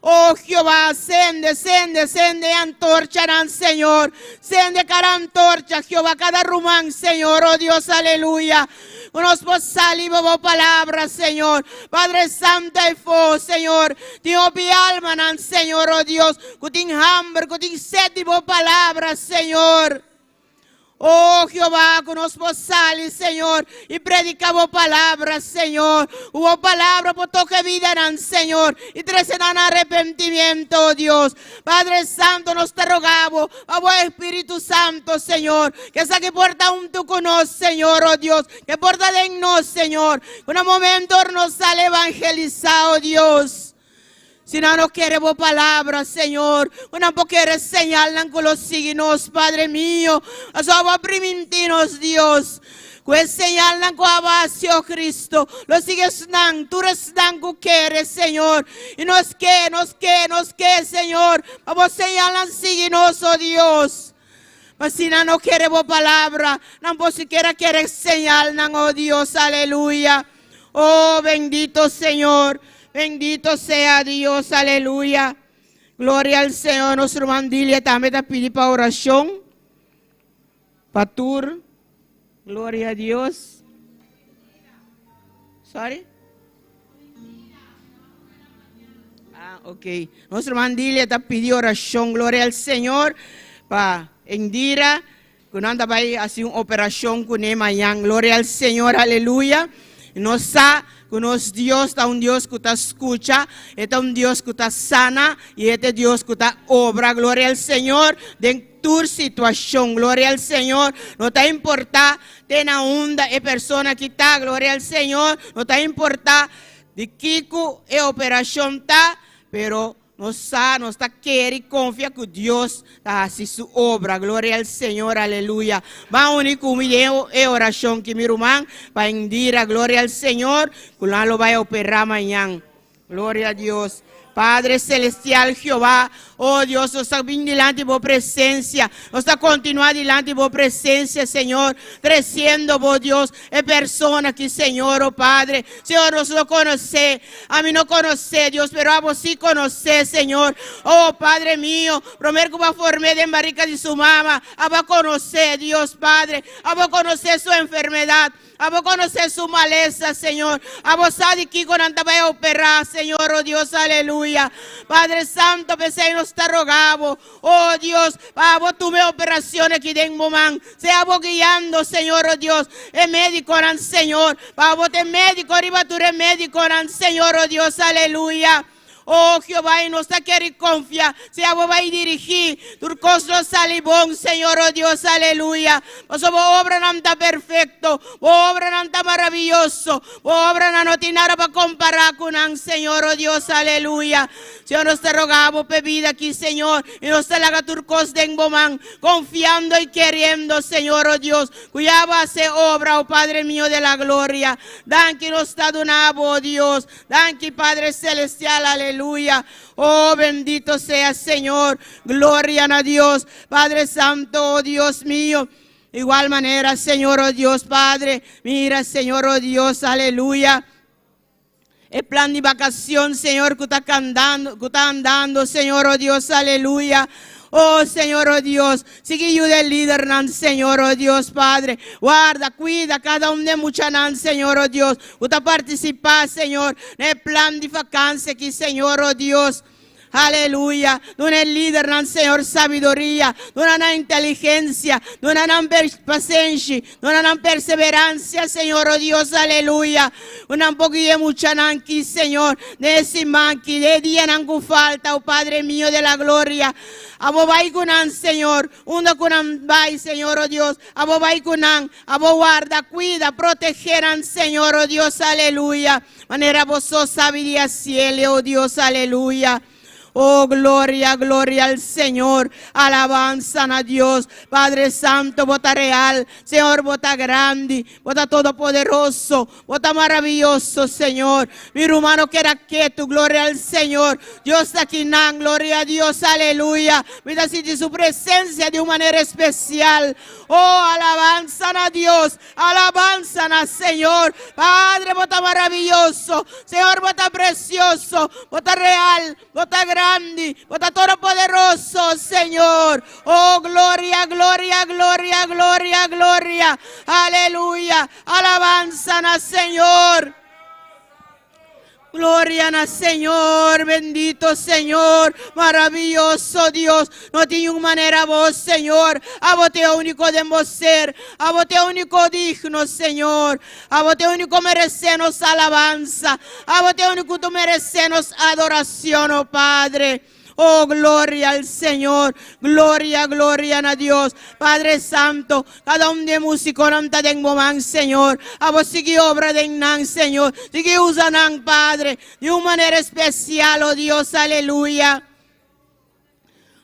Oh Jehová, sende, sende, sende e antorchanan, Señor. Sende cada antorcha, Jehová, cada ruman, Señor. Oh Dios, aleluya. Cu nos por sali pa bo palabra, Señor. Padre Santo y fo, Señor. Tin hopi almanan, Señor, oh Dios, cu tin hamber, cu tin sed di bo palabra, Señor. Oh Jehová, ku nos por sali, Señor, i prediká bo palabra, Señor. Ku bo palabra por toka e bidanan, Señor, i trese nan arepentimiento, oh Dios. Padre Santo, nos ta roga bo pa bo Espíritu Santo, Señor, ke esaki por ta huntu ku nos, Señor, oh Dios, ke por ta den nos, Señor. Ku na momento ora nos sali evangelisá, oh Dios. Si nan no kere bo palabra, Señor, ku nan por kere señalnan ku lo sigui nos, Padre mio, pasobra bo a primintí nos, Dios, ku e señalnan ku abo a hasi, oh Cristo, lo sigui esnan, tur esnan ku kere, Señor. I nos ke, nos ke, nos ke, Señor, pa bo señalnan sigui nos, oh Dios. Pa si nan no kere bo palabra, nan por sikiera kere señalnan, oh Dios, aleluya. Oh, bendito Señor, bendito sea Dios, aleluya. Gloria al Señor. Nos ruman Dilia tambe ta pidi pa oracion. Pa tur. Gloria a Dios. Sorry? Ah, ok. Nos ruman Dilia ta pidi oracion. Gloria al Señor. Pa Indira. Ku nan ta bai hasi un operashon kuné mañan. Gloria al Señor, aleluya. Nos sa ku nos Dios ta un Dios ku ta skucha, e ta un Dios ku ta sana i e ta e Dios ku ta obra. Gloria al Señor den tur situashon. Gloria al Señor. No ta importá te na unda e persona aki ta. Gloria al Señor. No ta importá di kiko e operashon ta, pero Nos sa, nos ta kere i konfia ku Dios ta hasi su obra. Gloria al Señor, aleluya. Ban uni ku mi den e orashon ki mi ruman pa Indira, gloria al Señor, ku nan lo bai operá mañan. Gloria a Dios. Padre Celestial Jehová, oh Dios, nos ta bin dilanti bo presencia. Nos ta kontinuá dilanti bo presencia, Señor, tresiendo bo Dios e persona ki, Señor, oh Padre. Señor, nos no konosé. Ami no konosé, Dios, pero abo sí konosé, Señor. Oh, Padre mio, promer ku bo a form'é den barika di su mama, abo a konosé, Dios Padre. Abo konosé su enfermedat, abo konosé su malesa, Señor. Abo sa di kiko nan ta bai operá, Señor, oh Dios, aleluya. aleluya. Padre Santo, p'esei nos ta roga bo, oh Dios, pa bo tuma e operacion aki den bo man. Sea bo guiando, Señor, oh Dios, e mediconan, Señor. Pa bo ta e medico riba tur e mediconan, Señor, oh Dios, aleluya. Oh Jehová, i nos ta kere konfia, sea bo bai dirigí, tur kos lo sali bon, Señor, oh Dios, aleluya. Pasobra bo obranan ta perfekto, bo obranan ta maraviyoso, bo obranan no tin nada pa kompará ku nan, Señor, oh Dios, aleluya. Señor, nos ta roga bo p'e bida aki, Señor, i nos ta laga tur kos den bo man, konfiando i keriendo, Señor, oh Dios, ku ya bo hasi e obra, oh Padre mio de la gloria. Danki nos ta duna bo, oh Dios. Danki Padre Celestial, aleluya. Oh, bendito sea Señor. Gloria na Dios. Padre Santo, oh Dios mío. Igual manera, Señor, oh Dios Padre. Mira, Señor, oh Dios, aleluya. E plan di vacación, Señor, ku ta candando, ku ta andando, Señor, oh Dios, aleluya. Oh Señor, oh Dios, sigui yuda e lidernan, Señor, oh Dios, Padre. Warda, cuida cada un di e muchanan, Señor, oh Dios, cu ta participa, Señor, na e plan di vakantie aki, Señor, oh Dios. Aleluya. Duna e lidernan, Señor, sabiduria. Duna nan inteligencia. Duna nan pasenshi. Duna nan perseverancia, Señor, oh Dios, aleluya. Duna un poco di e muchanan aki, Señor, den e siman aki, den e dianan cu falta, oh Padre mio de la gloria. Abo bai cu nan, Señor, unda cu nan bai, Señor, oh Dios. Abo bai cu nan, abo warda, cuida, protege nan, Señor, oh Dios, aleluya. Manera bo so sabi di haciele, oh Dios, aleluya. Oh, gloria, gloria al Señor. Alabanza na Dios. Padre Santo, bo ta real. Señor, bo ta grandi. Bo ta todopoderoso. Bo ta maraviyoso, Señor. Mi ruman no keda ketu. Gloria al Señor. Dios ta kinan. Gloria a Dios. Aleluya. Mi ta sinti su presencia di un manera especial. Oh, alabanza na Dios. Alabanza na Señor. Padre, bo ta maraviyoso. Señor, bo ta precioso. Bo ta real. Bo ta grandi. Bo ta todopoderoso, Señor. Oh, gloria, gloria, gloria, gloria, gloria. Aleluya. Alabanza na Señor. Gloria na Señor, bendito Señor, maravilloso Dios. No tin un manera bo, Señor. Abo t'e único den bo ser. Abo t'e único digno, Señor. Abo t'e único merece nos alabanza. Abo t'e único tu merece nos adoración, oh Padre. Oh, gloria al Señor. Gloria, gloria na Dios. Padre Santo, cada un di e musiconan ta den bo man, Señor. Abo sigui obra den nan, Señor. Sigui usa nan, Padre, di un manera especial, oh Dios, aleluya.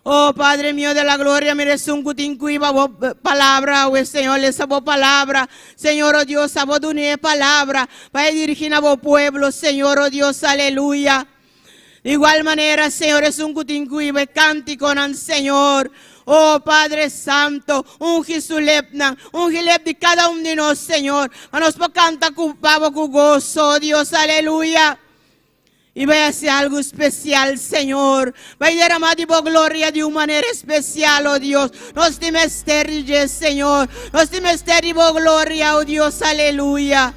Oh, Padre mío de la gloria, mira esun cu tin cu iba bo palabra, awe, Señor, lesa bo palabra. Señor, oh Dios, abo duni e palabra pa e dirigi na bo pueblo, Señor, oh Dios, aleluya. Di igual manera, Señor, esun ku tin ku hiba e kantikonan, Señor, oh Padre Santo, ungi su lepnan, ungi lep di kada un di nos, Señor, pa nos por kanta ku pa bo ku goso, oh Dios, aleluya. I bai hasi algu spesial, Señor. Bai derama di bo gloria di un manera espesial, oh Dios. Nos tin mester di dje, Señor. Nos tin mester di bo gloria, oh Dios, aleluya.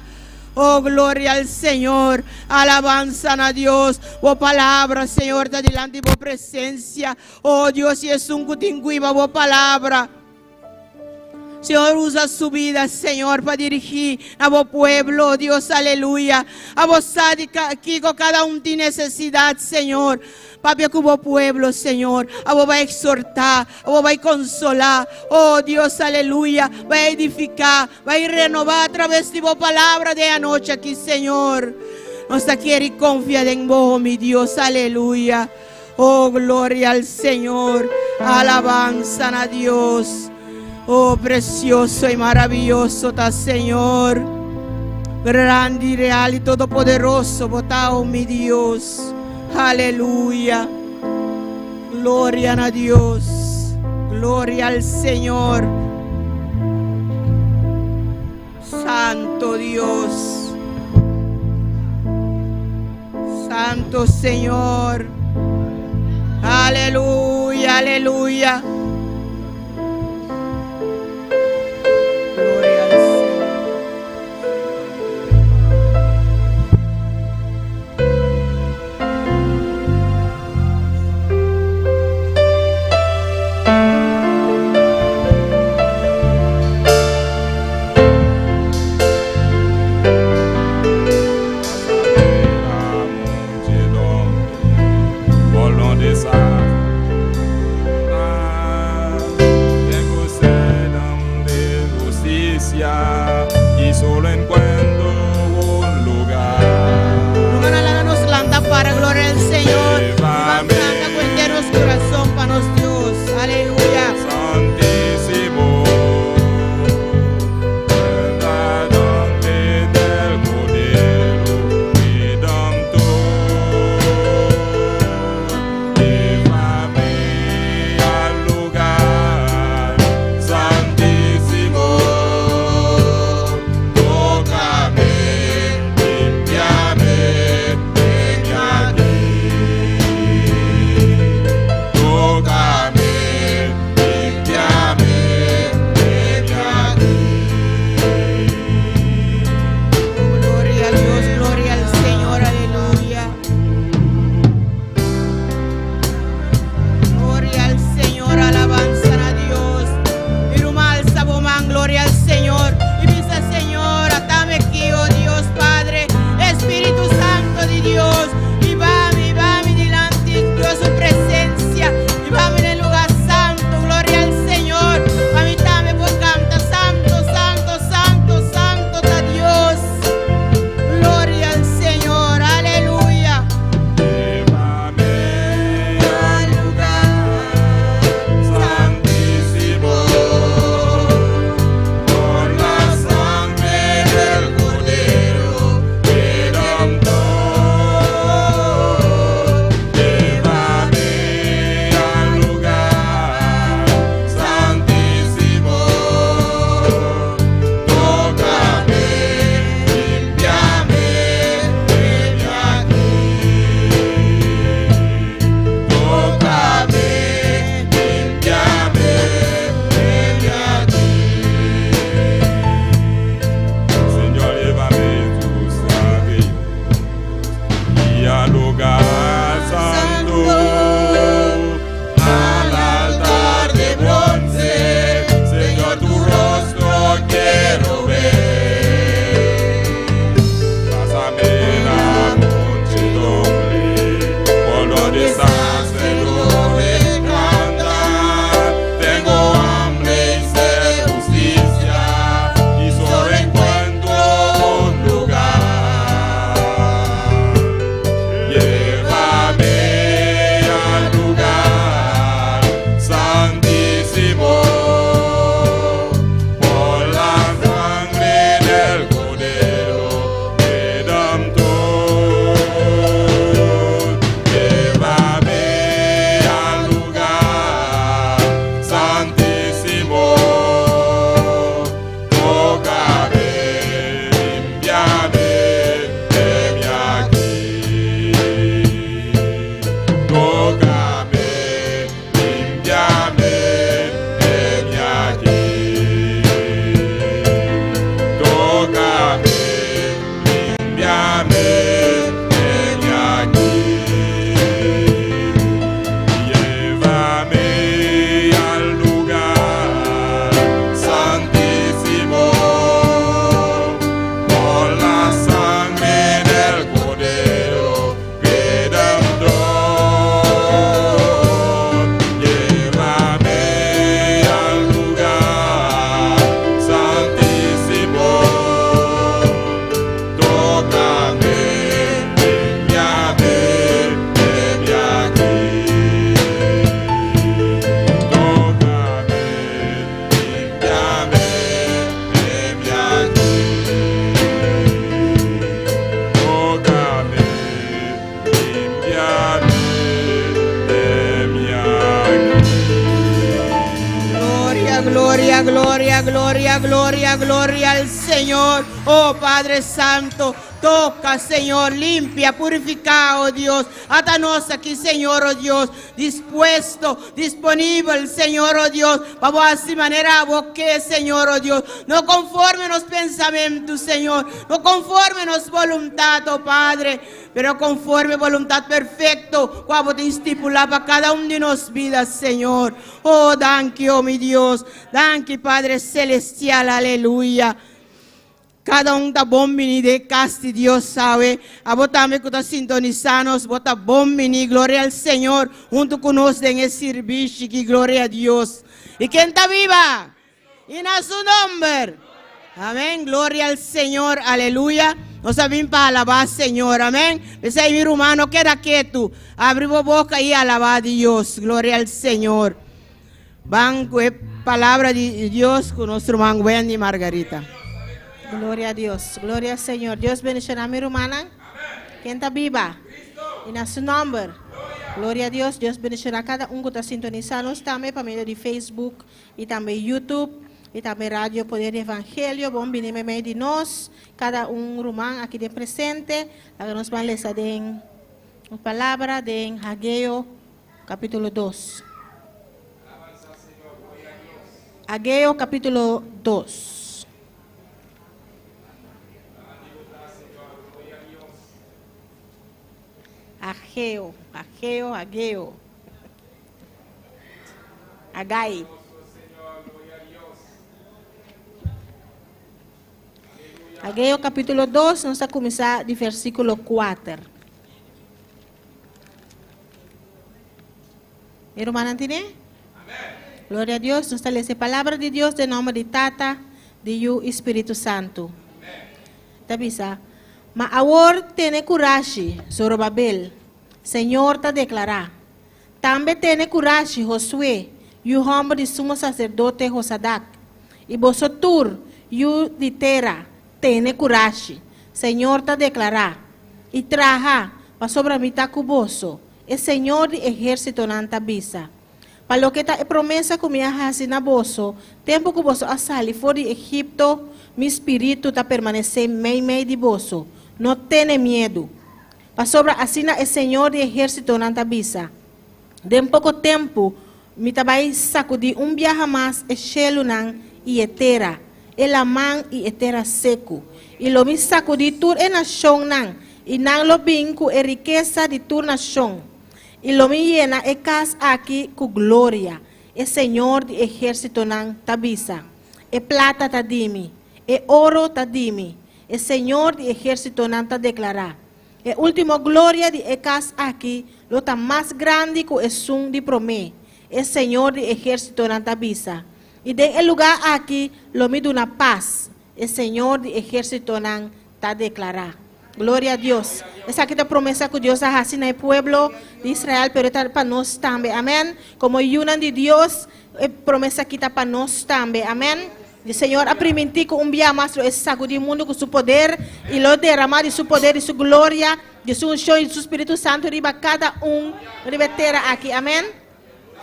Oh, gloria al Señor. Alabanza na Dios. Bo palabra, Señor, ta dilanti bo presencia. Oh, Dios, y esun cu tin cuiba bo palabra. Señor, usa su vida, Señor, pa dirigi na bo pueblo, Dios, aleluya. A bo sa di kico cada un tin necesidad, Señor. Papia ku bo pueblo, Señor. Abo bai exhortá, abo bai consolá. Oh Dios, aleluya. Bai edificá, bai renová a través di bo palabra den anochi aki, Señor. Nos ta kier i confia den bo, mi Dios, aleluya. Oh, gloria al Señor. Alabanza na Dios. Oh, precioso y maravilloso ta Señor. Grande y real y todopoderoso bo ta, oh mi Dios. Aleluya. Gloria na Dios. Gloria al Señor. Santo Dios. Santo Señor. Aleluya, aleluya. Gloria al Señor. justicia y solo encuentro un lugar. Rumannan, laga nos lanta para gloria al Señor. I ban kanta ku henter nos kurason pa nos Dios. Aleluya. Santísimo, la sangre del Cordero Redentor, llévame al lugar santísimo, tócame, límpiame, heme aquí. Tócame, límpiame, heme aquí. Gloria a Dios, gloria al Señor, aleluya. Gloria al Señor, alabanza a Dios. Mi ruman, alsa bo man, gloria al Señor. I bisa, Señor, at'ami aki, oh Dios Padre, Espíritu Santo di Dios. I bami dilanti Dios su presensia. I bami den lugá santu, gloria al Señor. Pa mi tambe por kanta, santu, santu, santu, santu ta Dios. Gloria al Señor, aleluya. Llévame al lugar santísimo, por la sangre del Cordero Redentor. Llévame al lugar santísimo, tócame, límpiame, heme aquí. Tócame, límpiame, heme aquí. Señor, llévame tu sangre y al lugar santo, al altar de bronce, Señor, tu rostro quiero ver. Pásame la muchedumbre, por donde sacerdotes cantan. Tengo hambre y sed de justicia, y solo encuentro un lugar. Llévame al lugar santísimo, por la sangre del Cordero Redentor. Llévame al lugar santísimo, tócame, límpiame, heme aquí. Tócame, límpiame, heme aquí. Tócame, límpiame, heme aquí. Llévame al lugar santísimo, por la sangre del Cordero Redentor. Llévame al lugar santísimo, tócame, límpiame, heme aquí. Tócame, límpiame, heme aquí. Tócame, límpiame, heme aquí. Gloria, gloria, gloria, gloria, gloria, gloria al Señor. Oh Padre Santo, toca, Señor, limpia, purifica, oh Dios. Ata nos aki, Señor, oh Dios, dispuesto, disponibel, Señor, oh Dios. Pa hasi manera bo ke, Señor, oh Dios. No konforme nos pensamentu, Señor. No konforme nos boluntat, oh Padre. Pero konforme boluntat perfekto, kual bo tin stipulá pa kada un di nos bida, Señor. Oh, danki, oh mi Dios. Danki, Padre Selestial, aleluya. Kada un ta bon bini den kas di Dios, sabe? Abo tambe ku ta sintonisá nos, bo ta bon bini, gloria al Señor, huntu ku nos den e servisio, ku gloria na Dios. I ken ta biba? I na su nòmber. Amén. Gloria al Señor. Aleluya. Nos a bin pa alabá Señor. Amén. P'esei mi ruman no keda ketu. Abri bo boka i alabá Dios. Gloria al Señor. Ban ku e palabra di Dios ku nos ruman Wendy Margarita. Gloria a Dios. Gloria al Señor. Dios bendiciona mi rumannan. Ken ta biba? I na su nomber. Gloria a Dios. Dios bendiciona kada un ku ta sintonisa nos tambe pa medio di Facebook i tambe YouTube i tambe Radio Poder di Evangelio. Bon bini meimei di nos. Kada un ruman aki den presente. Laga nos ban lesa den un palabra den Hageo capítulo 2. Hageo capítulo 2. Ageo, Ageo, Ageo. Agai. Ageo capítulo 2, nos ta kuminsá di versíkulo 4. Mi rumannan tine? Gloria a Dios. Nos ta lesa e palabra di Dios den nomber di Tata, di Yu i Spiritu Santu. Ta bisa, Ma awor tene kurashi, Zorobabel, Señor ta deklará. Tambe tene kurashi, Josué, yu hòmber di sumo saserdote Josadak, i boso tur, yu di tera, tene kurashi, Señor ta deklará, i traha, pasobra mi ta ku boso, e Señor di ehérsitonan ta bisa. Pa loke ta e promesa ku mi a hasi na boso, tempu ku boso a sali for di Egipto, mi spiritu ta permanesé meimei di boso. No tene miedu. Pasobra asina e Señor di ehérsitonan ta bisa, Den poko tempu Mi ta bai sakudí un biaha mas e shelunan i e tera, e laman i e tera seku. I lo Mi sakudí tur e nashonnan, i nan lo bin ku e rikesa di tur nashon. I lo Mi yena e kas aki ku gloria, e Señor di ehérsitonan ta bisa. E plata ta di Mi, e oro ta di Mi, e Señor di ehérsitonan ta deklará. E último gloria di e kas aki lo ta mas grandi ku esun di promé, e Señor di ehérsitonan ta bisa. I den e lugá aki lo mi duna pas, e Señor di ehérsitonan ta deklará. Gloria a Dios! Esaki ta promesa ku Dios a hasi na e pueblo di Israel, pero e ta pa nos tambe. Amèn! Komo yunan di Dios, e promesa aki ta pa nos tambe. Amèn! E Señor a primintí ku un bia mas lo e sagudí mundu ku su poder i lo deramá di su poder, di su gloria, di su unshon i di su Spiritu Santu riba kada un riba e tera aki. Amèn.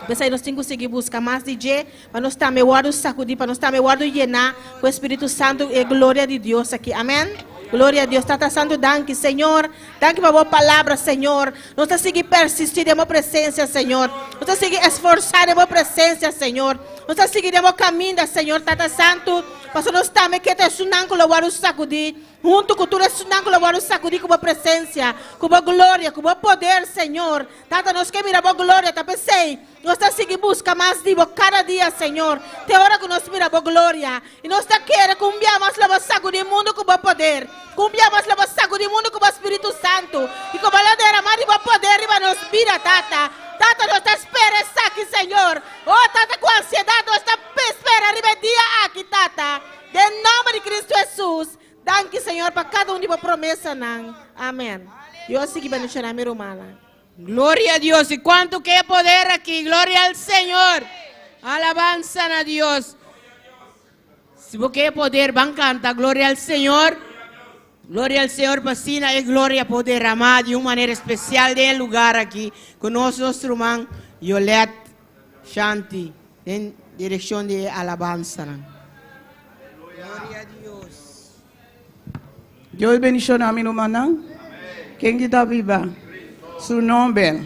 P'esei nos tin ku sigui buska mas di dje pa nos tambe wòrdu sakudí, pa nos tambe wòrdu yená ku e Spiritu Santu i e gloria di Dios aki. Amèn. Gloria a Dios. Tata Santu, danki, Señor. Danki pa bo palabra, Señor. Nos ta sigui persistí den bo presensia, Señor. Nos ta sigui esforsá den bo presensia, Señor. Nos ta sigui den bo kaminda, Señor Tata Santu, pasobra nos tambe ke ta esunnan ku lo wòrdu sakudí, huntu ku tur esunnan ku lo wòrdu sakudí ku bo presensia, ku bo gloria, ku bo poder, Señor. Tata, nos ke mira bo gloria, ta p'esei nos ta sigui buska mas di bo kada dia, Señor, te ora ku nos mira bo gloria. I nos ta kere ku un bia mas lo bo sakudí mundu ku bo poder, ku un bia mas lo bo sakudí mundu ku bo Spiritu Santu, i ku bo lo derama di bo poder riba nos bida, Tata. Tata, nos ta spera esaki, Señor. Oh, Tata, ku ansiedat nos ta spera riba e dia aki, Tata. Den nomber di Cristo Jesus, danki, Señor, pa kada un di bo promesanan. Amen. Dios sigui bendiciona mi rumannan. Gloria a Dios. Y cuanto ke poder aki. Gloria al Señor. Alabanza na Dios. Si bo ke poder, ban canta. Gloria al Señor. Gloria al Señor, pa asina e gloria por derama di un manera especial den e lugar aki. Cu nos, nos ruman Yolet Shanti, den direccion di e alabanzanan. Gloria a Dios. Dios bendiciona mi rumannan. Ken ki ta biba? Su nomber.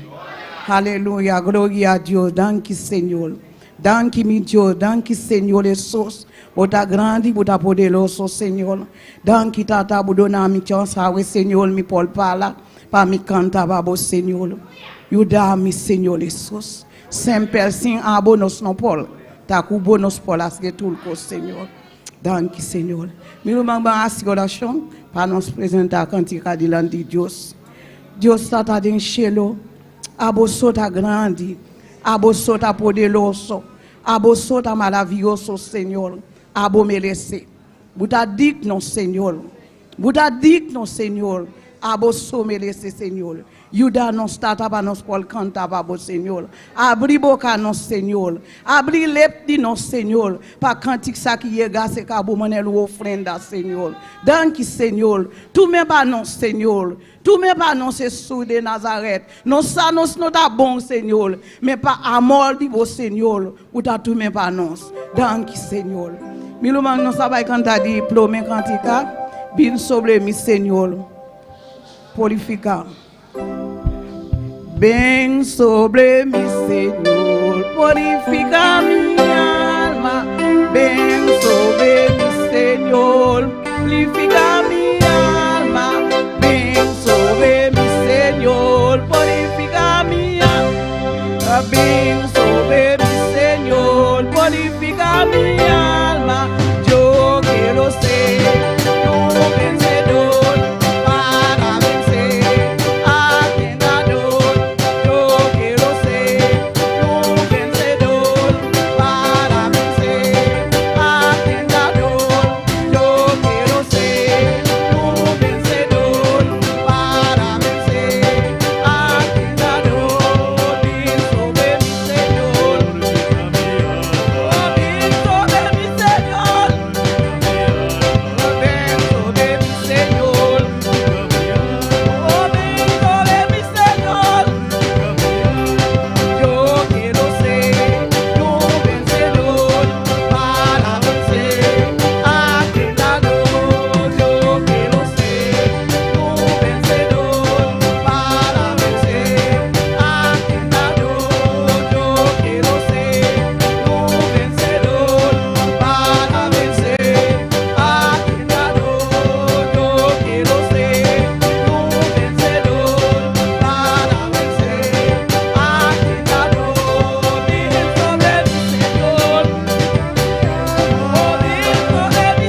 Aleluya, gloria a Dios. Danki Señor. Danki mi Dios, danki Señor Jesus. Bo ta grandi, bo ta poderoso, Señor. Danki Tata, bo duna mi chance awe, Señor, mi por pala pa mi canta pa bo, Señor. Yuda mi, Señor Jesus. Semper sin abo nos no por. Ta cu bo nos por haci tur cos, Señor. Danki, Señor. Mi ruman ban haci oracion pa nos presenta cantica dilanti Dios. Dios Tata den cielo, abo so ta grandi, abo so ta poderoso, abo so ta maraviyoso, Señor. Abo merece. Bo ta digno, Señor. Bo ta digno, Señor. Abo so meresé, Señor. Yuda nos, Tata, pa nos por kanta pa Bo, Señor. Habri boka nos, Señor. Habri lep di nos, Señor. Pa kantika sa ki yega serka Bo manera ofrenda, Señor. Danki, Señor. Tum'é pa nos, Señor. Tum'é pa nos, Hesus di Nazaret. Nos sa nos no ta bon, Señor. Ma pa amor di Bo, Señor, Bo ta tum'é pa nos. Danki, Señor. Mi ruman nos ta bai kanta di promé kantika. Bin sobre mi, Señor. Purifiká. Ven sobre mi, Señor, purifica mi alma. Ven sobre mi, Señor, purifica mi alma. Ven sobre mi, Señor, purifica mi alma. Ven sobre mi, Señor, purifica mi alma. Yo quiero ser un vencedor para vencer al tentador. Yo quiero ser un vencedor para vencer al tentador. Yo quiero ser un vencedor para vencer al tentador. Ven sobre mi, Señor. Oh, ven sobre mi, Señor. Ven sobre mi, Señor. Oh, ven sobre mi, Señor. Yo quiero ser un vencedor para vencer al tentador. Yo quiero ser un vencedor para vencer al tentador. Yo quiero ser un vencedor para vencer al tentador. Yo quiero ser un vencedor para vencer al tentador. Ven sobre mi, Señor. Oh, ven sobre mi, Señor. Oh, ven sobre mi,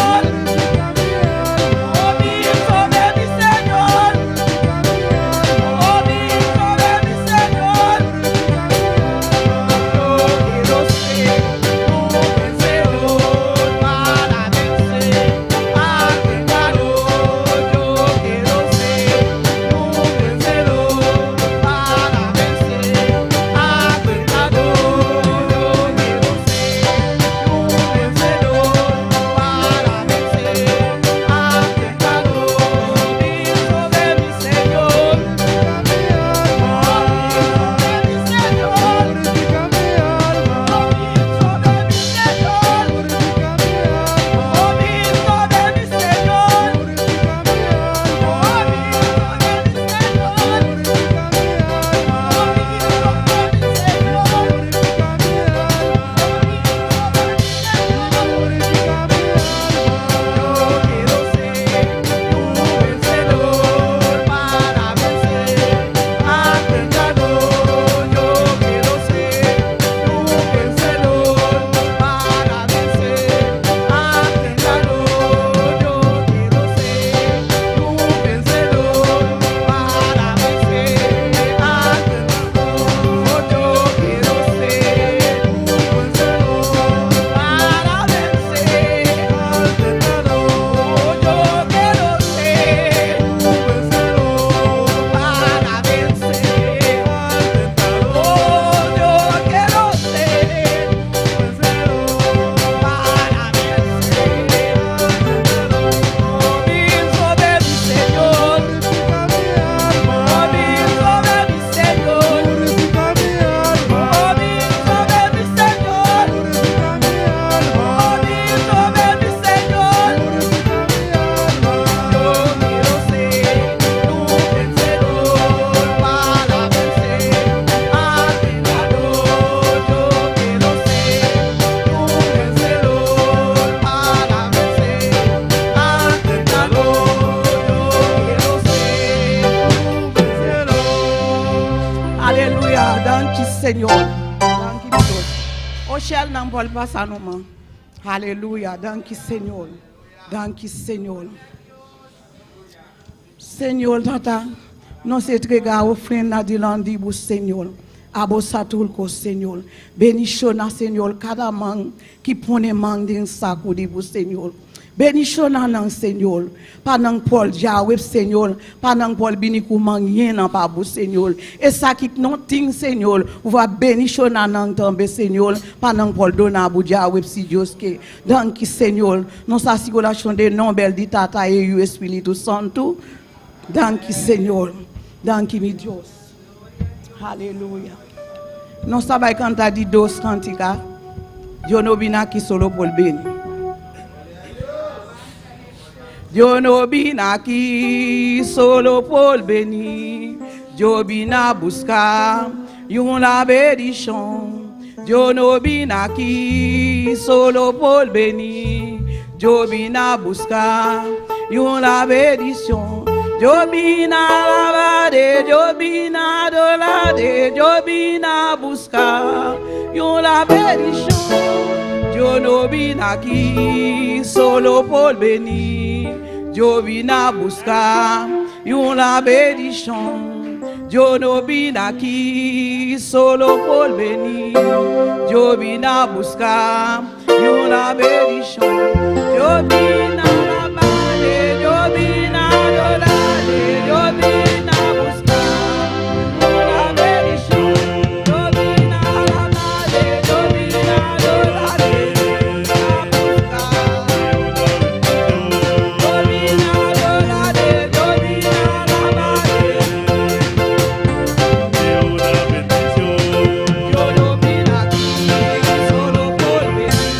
Señor. Oh, ven sobre mi, Señor. Yo quiero ser un vencedor para vencer al tentador. Yo quiero ser un vencedor para vencer al tentador. Yo quiero ser un vencedor para vencer al tentador. Ven sobre mi, Señor. Oh, ven sobre mi, Señor. Oh, ven sobre mi, Señor. Oh, ven sobre mi, Señor. Oh, ven sobre mi, Señor. Oh, ven sobre mi, Señor. Oh, ven sobre mi, Señor. Yo quiero ser un vencedor para vencer al tentador. Yo quiero ser un vencedor para vencer al tentador. Yo quiero ser un vencedor para vencer al tentador. Yo quiero ser un vencedor para vencer al tentador. Yo quiero ser un vencedor para vencer al tentador. Yo quiero ser un vencedor para vencer al tentador. Ven sobre mi, Señor. Oh, ven sobre mi, Señor. Oh, ven sobre mi, Señor. Oh, ven sobre mi, Señor. Yo quiero ser un vencedor para vencer al tentador. Yo quiero ser un vencedor para vencer al tentador. Yo quiero ser un vencedor. Aleluya, danki, Señor. Danki, Dios. Oshel nan por pasa no man. Aleluya, danki, Señor. Danki, Señor. Señor, Tata, nos ta entregá ofrenda dilanti di Bo, Señor. Abo sa tur kos, Señor. Bendishoná, Señor, kada man ku pone man den saku di Bo, Señor. Bendishoná nan, Señor. Pa nan por djawe, Señor. Pa nan por bini ku man yená pa bo, Señor. Esaki no tin, Señor. Bo bendishoná nan tambe, Señor. Pa nan por duna bo djawe, si Dios ke. Danki, Señor. Nos ta hasi orashon den nòmber di Tata i Spiritu Santu. Danki, Señor. Danki, mi Dios. Aleluya. Nos ta bai kanta di dos kantika. Yo no vine aki solo por bini. Yo no vine aki solo por venir. Yo vine a buscar una bendición. Yo no vine aki solo por venir. Yo vine a buscar una bendición. Yo vine a alabar, yo vine a adorar, yo vine a buscar una bendición. Yo no vine aki solo por venir. Yo vine a buscar una bendición. Yo no vine aki solo por venir. Yo vine a buscar una bendición. Yo vine a alabar, yo vine a adorar, yo vine a buscar una bendición. Yo vine a alabar, yo vine a adorar, yo vine a buscar. Yo vine a adorar, yo vine a alabar. Una bendición. Yo no vine aki solo por venir.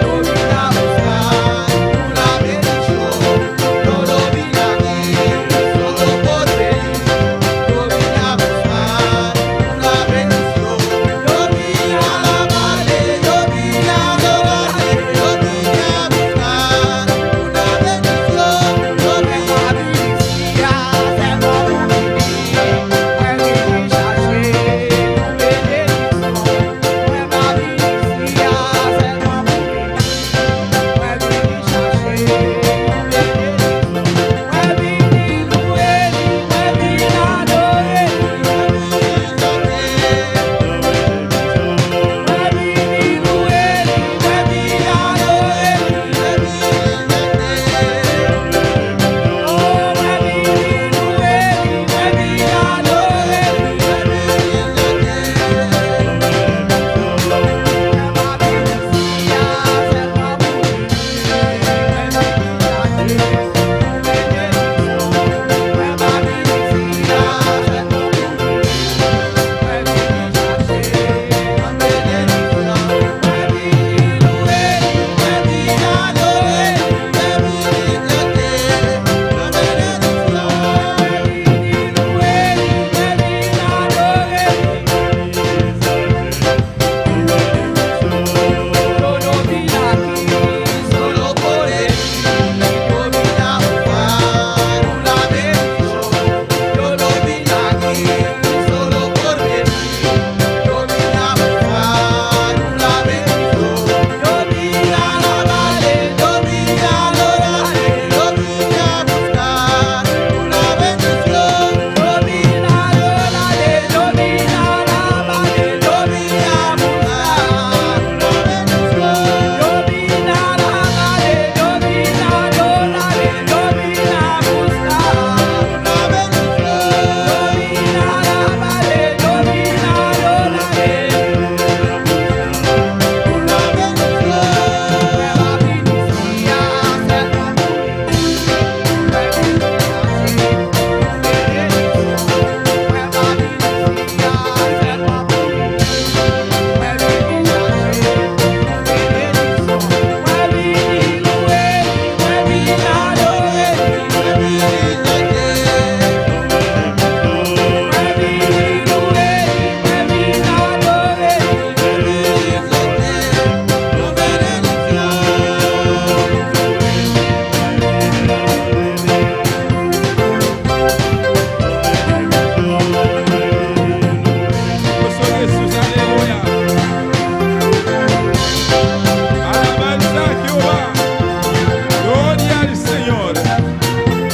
Yo vine a buscar una bendición. Yo no vine aki solo por venir. Yo vine a buscar una bendición. Yo vine a alabar, yo vine a adorar, yo vine a buscar una bendición. Yo vine a vivir, a vivir, Jesús, aleluya. Alabanza a Jehová. Gloria al Señor.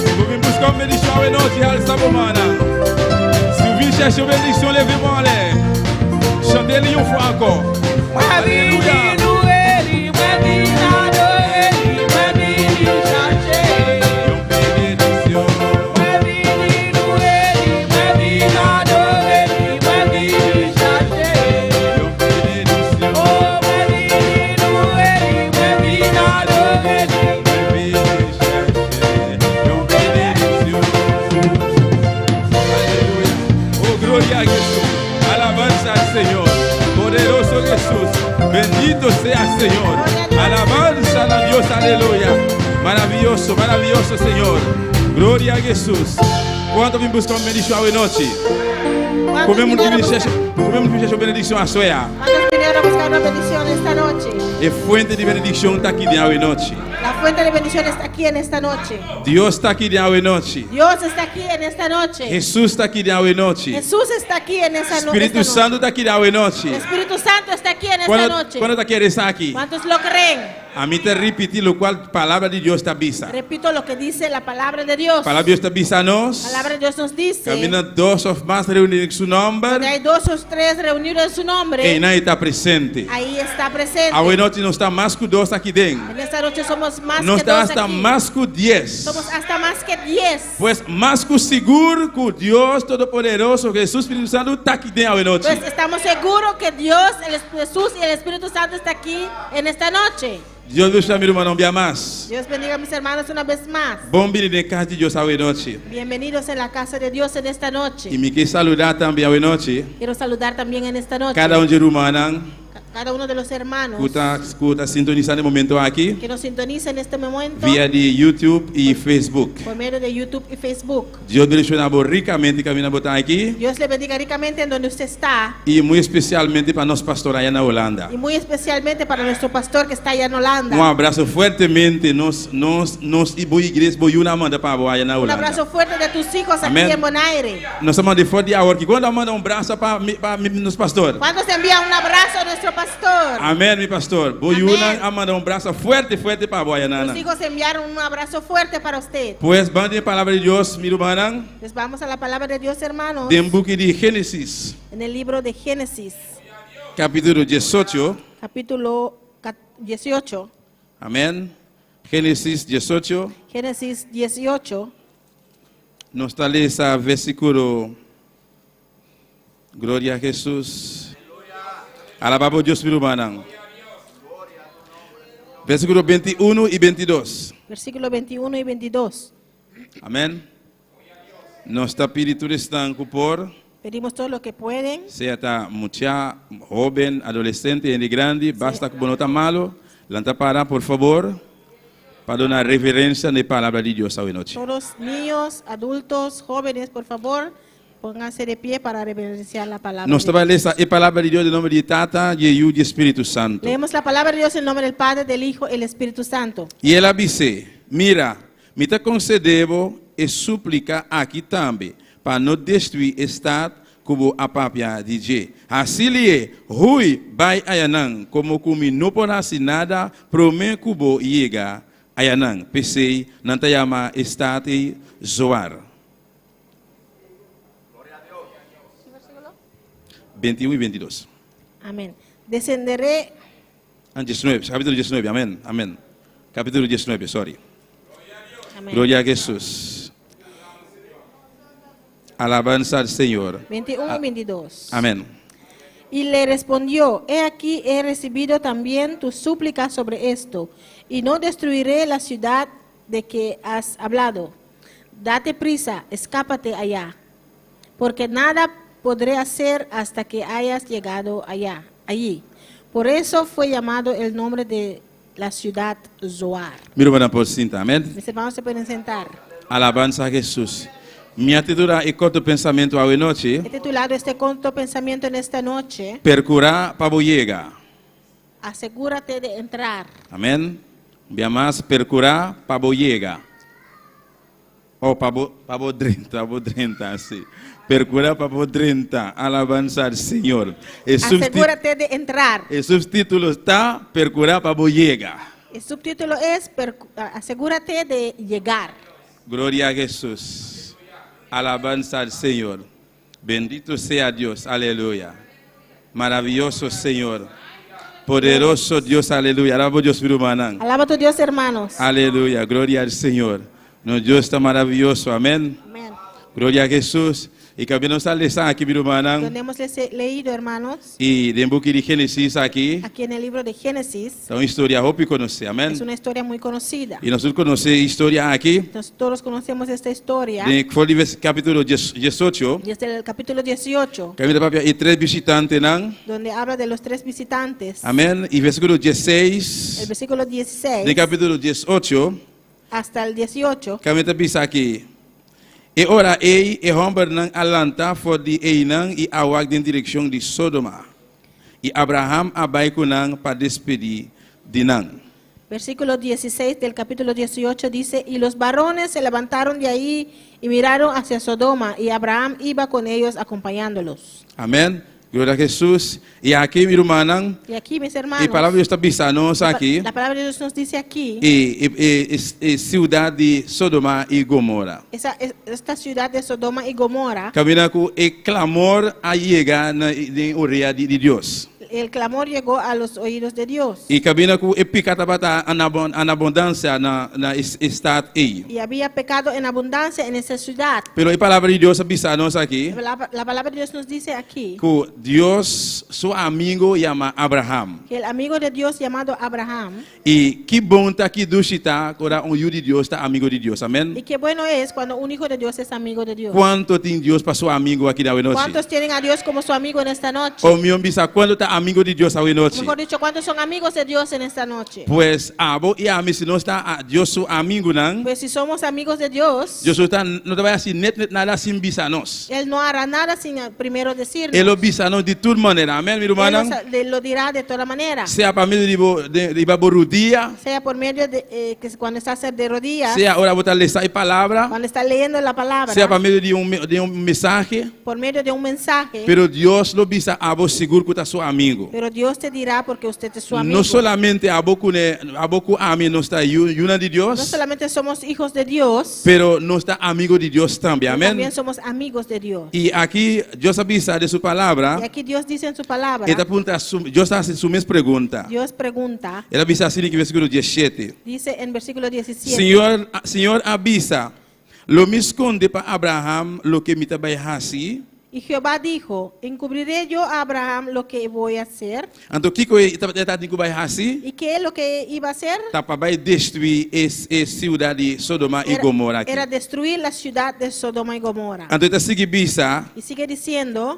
Si ou vin buska un bendishon anochi, alsa bo man. Si ou vin chèche yon bendishon, leve men anlè. Chante yon fwa ankò. Aleluya. Mwen vin Maraviyoso, maraviyoso Señor. Gloria a Jesus. Kuantu bin buska un bendishon awe nochi? ¿Cuántos Kome vinieron a buscar, kome mundu bendishon asoya. cuántos vinieron a buscar una bendición esta noche? E fuente di bendishon ta aki den awe nochi. La fuente de bendición está aquí en esta noche. Dios ta aki den awe nochi. Dios está aquí en esta noche. Jesus ta aki den awe nochi. Jesús está aquí en esa no- Spiritu esta noche. Santu ta aki den awe nochi. El Espíritu Santo está aquí en esta Kuantu noche. kuantu ta kere esaki? ¿Cuántos lo creen? Ami ta ripití loke palabra di Dios ta bisa. Repito lo que dice la palabra de Dios. Palabra di Dios ta bisa nos. La palabra de Dios nos dice. Kaminda dos òf mas reuní den su nòmber. Donde hay dos o tres reunidos en su nombre, Einan e ta presente. ahí está presente. Awe nochi nos ta mas ku dos aki den. En esta noche somos más Nos que ta dos hasta aquí. mas ku 10. Somos hasta más que 10. Pues mas ku sigur ku Dios Todopoderoso, Jesus, Spiritu Santu ta aki den awe nochi. Pues estamos seguros que Dios, el Jesús y el Espíritu Santo está aquí en esta noche. Dios bendishoná mi rumannan un bia mas. Dios bendiga a mis hermanos una vez más. Bon bini den kas di Dios awe nochi. Bienvenidos en la casa de Dios en esta I noche. mi ke saludá tambe awe nochi. Quiero saludar también en esta noche Kada un di rumannan cada uno de los hermanos ku ta ku ta sintonisando e momento aki que nos sintoniza en este momento via di YouTube i Facebook. por medio de YouTube y Facebook. Dios bendishoná bo rikamente kaminda bo ta aki Dios le bendiga ricamente en donde usted está i muy espesialmente pa nos pastor aya na Hulanda. y muy especialmente para nuestro pastor que está allá en Holanda. Un abraso fuertemente nos nos nos i bo iglesia bo yunan a manda pa bo aya na Un Hulanda. abrazo fuerte de tus hijos aquí Amén. en Bonaire. Nos ta manda for di awor aki. Kuantu a manda un brasa pa pa nos pastor? ¿Cuántos envían un abrazo a nuestro pastor? Amèn, mi pastor. Bo yunan a manda un brasa fuerte, fuerte pa bo aya Tus nan. hijos enviaron un abrazo fuerte para usted. Pues ban den palabra di Dios, mi rumannan, Les vamos a la palabra de Dios, hermanos, den buki di Génesis, en el libro de Génesis, kapítulo 18. capítulo 18. Amèn. Génesis 18. Génesis 18. Nos ta lesa versíkulo. Gloria a Jesus. Alabá Dios, mi rumannan. Versíkulo 21 i 22. Versíkulo 21 i 22. Amèn. Nos ta pidi tur esnan ku por. Pedimos todo lo que pueden. Sea ta mucha, hóben, adolesente, hende grandi, basta ku bo no ta malu, lanta para, por fabor, pa duna reverensia na palabra di Dios awe nochi. Todos niños, adultos, jóvenes, por favor, pónganse de pie para reverenciar la palabra. Nos de ta bai Dios. lesa e palabra di Dios den nòmber di Tata, di Yu, di Spiritu Santu. Leemos la palabra de Dios en nombre del Padre, del Hijo y el Espíritu Santo. I el a bis'é, Mira, mi ta konsedé bo e súplika aki tambe, pa no destruí e stat ku bo a papia di dje. Hasi lié, hui bai ayanan, komo ku mi no por hasi nada promé ku bo yega ayanan. P'esei nan ta yama e stat ei Zoar. 21 i 22. Amén. Descenderé Ah, 19, kapítulo 19, amèn, amèn. Kapítulo 19, sorry. Amén. Gloria a Jesus. Alabansa al Señor. 21 y 22. Amèn. Y le respondió, he aquí he recibido también tu súplica sobre esto, y no destruiré la ciudad de que has hablado. Date prisa, escápate allá, porque nada podré hacer hasta que hayas llegado allá, allí. Por eso fue llamado el nombre de la ciudad Zoar. Mi rumannan por sinta, amèn. Mis hermanos se pueden sentar. Alabansa a Jesus. Mi a titulá e korto pensamentu awe nochi. He titulado este corto pensamiento en esta noche, Perkurá pa bo yega. Asegúrate de entrar. Amèn. Bia mas perkurá pa bo yega. Oh, pa bo, pa bo drenta, bo drenta, sí. Perkurá pa bo drenta. Alabansa al Señor. E Asegúrate de entrar. E suptítulo ta Perkurá pa bo yega. El subtítulo es Asegúrate de llegar. Gloria a Jesús. Alabanza al Señor. Bendito sea Dios. Aleluya. Maravilloso Señor. Poderoso Dios. Aleluya. Alaba Dios, mi rumannan. Alaba a tu Dios, hermanos. Aleluya. Gloria al Señor. Nos Dios ta maravioso. Amèn. Amèn. Gloria a Jesus. I kaminda nos a lesa aki, mi rumannan. Donde hemos leído, hermanos. I den buki di Génesis aki. Aquí en el libro de Génesis. Ta un historia hopi konosí. Amèn. Es una historia muy conocida. I nos tur konosé e historia aki. Entonces, todos conocemos esta historia. Den for di kapítulo 18. Desde el capítulo 18. Kaminda ta papia e tres bishitantenan. Donde habla de los tres visitantes. Amèn. I versíkulo 16. El versículo 16. Den kapítulo 18. hasta el 18. Kaminda ta bisa aki. E ora ei e hòmbernan a lanta for di einan i a wak den direkshon di Sodoma. I Abraham a bai ku nan pa despedí di nan. Versículo 16 del capítulo 18 dice, y los varones se levantaron de ahí y miraron hacia Sodoma, y Abraham iba con ellos acompañándolos. Amèn. Gloria a Hesus. I aki, mi rumannan, Y aquí, mis e hermanos, palabra di Dios ta bisa nos aki, la palabra de Dios nos dice aquí, e, e, e, e siudat di Sodoma i Gomora. Esta ciudad de Sodoma y Gomorra, Kaminda ku e klamor a yega na den orea di, di Dios. El clamor llegó a los oídos de Dios. I kaminda ku e piká tabata en en abundansia na, na e, e stat ei. Y había pecado en abundancia en esa ciudad. Pero e palabra di Dios a bisa nos aki, La palabra de Dios nos dice aquí ku Dios su amigu yama Abraham. Que el amigo de Dios llamado Abraham, I ki bon ta, ki dushi ta, ora un yu di Dios ta amigu di Dios. Amèn. Y qué bueno es cuando un hijo de Dios es amigo de Dios. Kuantu tin Dios pa su amigu aki awe nochi? ¿Cuántos tienen a Dios como su amigo en esta noche? Òf mihó bisa, kuantu ta amigu di Dios awe nochi? Mejor dicho, ¿cuántos son amigos de Dios en esta noche? Pues abo i ami, si nos ta Dios su amigunan, Pues si somos amigos de Dios, Dios no ta, no ta bai hasi net net nada sin bisa nos. Él no hará nada sin primero decirnos. E lo bisa nos di tur manera. Amèn, mi Él rumannan? lo dirá de toda manera. Sea pa medio di bo, di, riba bo rudia, Sea por medio de que cuando estás de rodillas, sea ora bo ta lesa e palabra, cuando está leyendo la palabra, sea pa medio di un mensahe, por medio de un mensaje, pero Dios lo bisa abo sigur ku ta su amigu. Pero Dios te dirá porque usted es su amigo. No solamente abo ku ne, abo ku ami nos ta yu, yunan di No Dios, solamente somos hijos de Dios, pero nos ta amigu di Dios tambe. Pero Amèn. también somos amigos de Dios. I aki Dios a bisa den su palabra, Y aquí Dios dice en su palabra, E ta puntra, Dios ta hasi su mes pregunta. Dios pregunta, El a bisa asina den versíkulo 17. Dice en versículo 17, Señor, Señor a bisa, lo mi skonde pa Abraham loke mi ta bai hasi. Y Jehová dijo: ¿Encubriré yo a Abraham lo que voy a hacer? Anto kiko e tabatin ku bai hasi? ¿Y qué es lo que iba a hacer? Ta pa bai destruí e, e siudat di Sodoma i Gomora aki. Era destruir la ciudad de Sodoma y Gomorra. Anto e ta sigui bisa, Y sigue diciendo,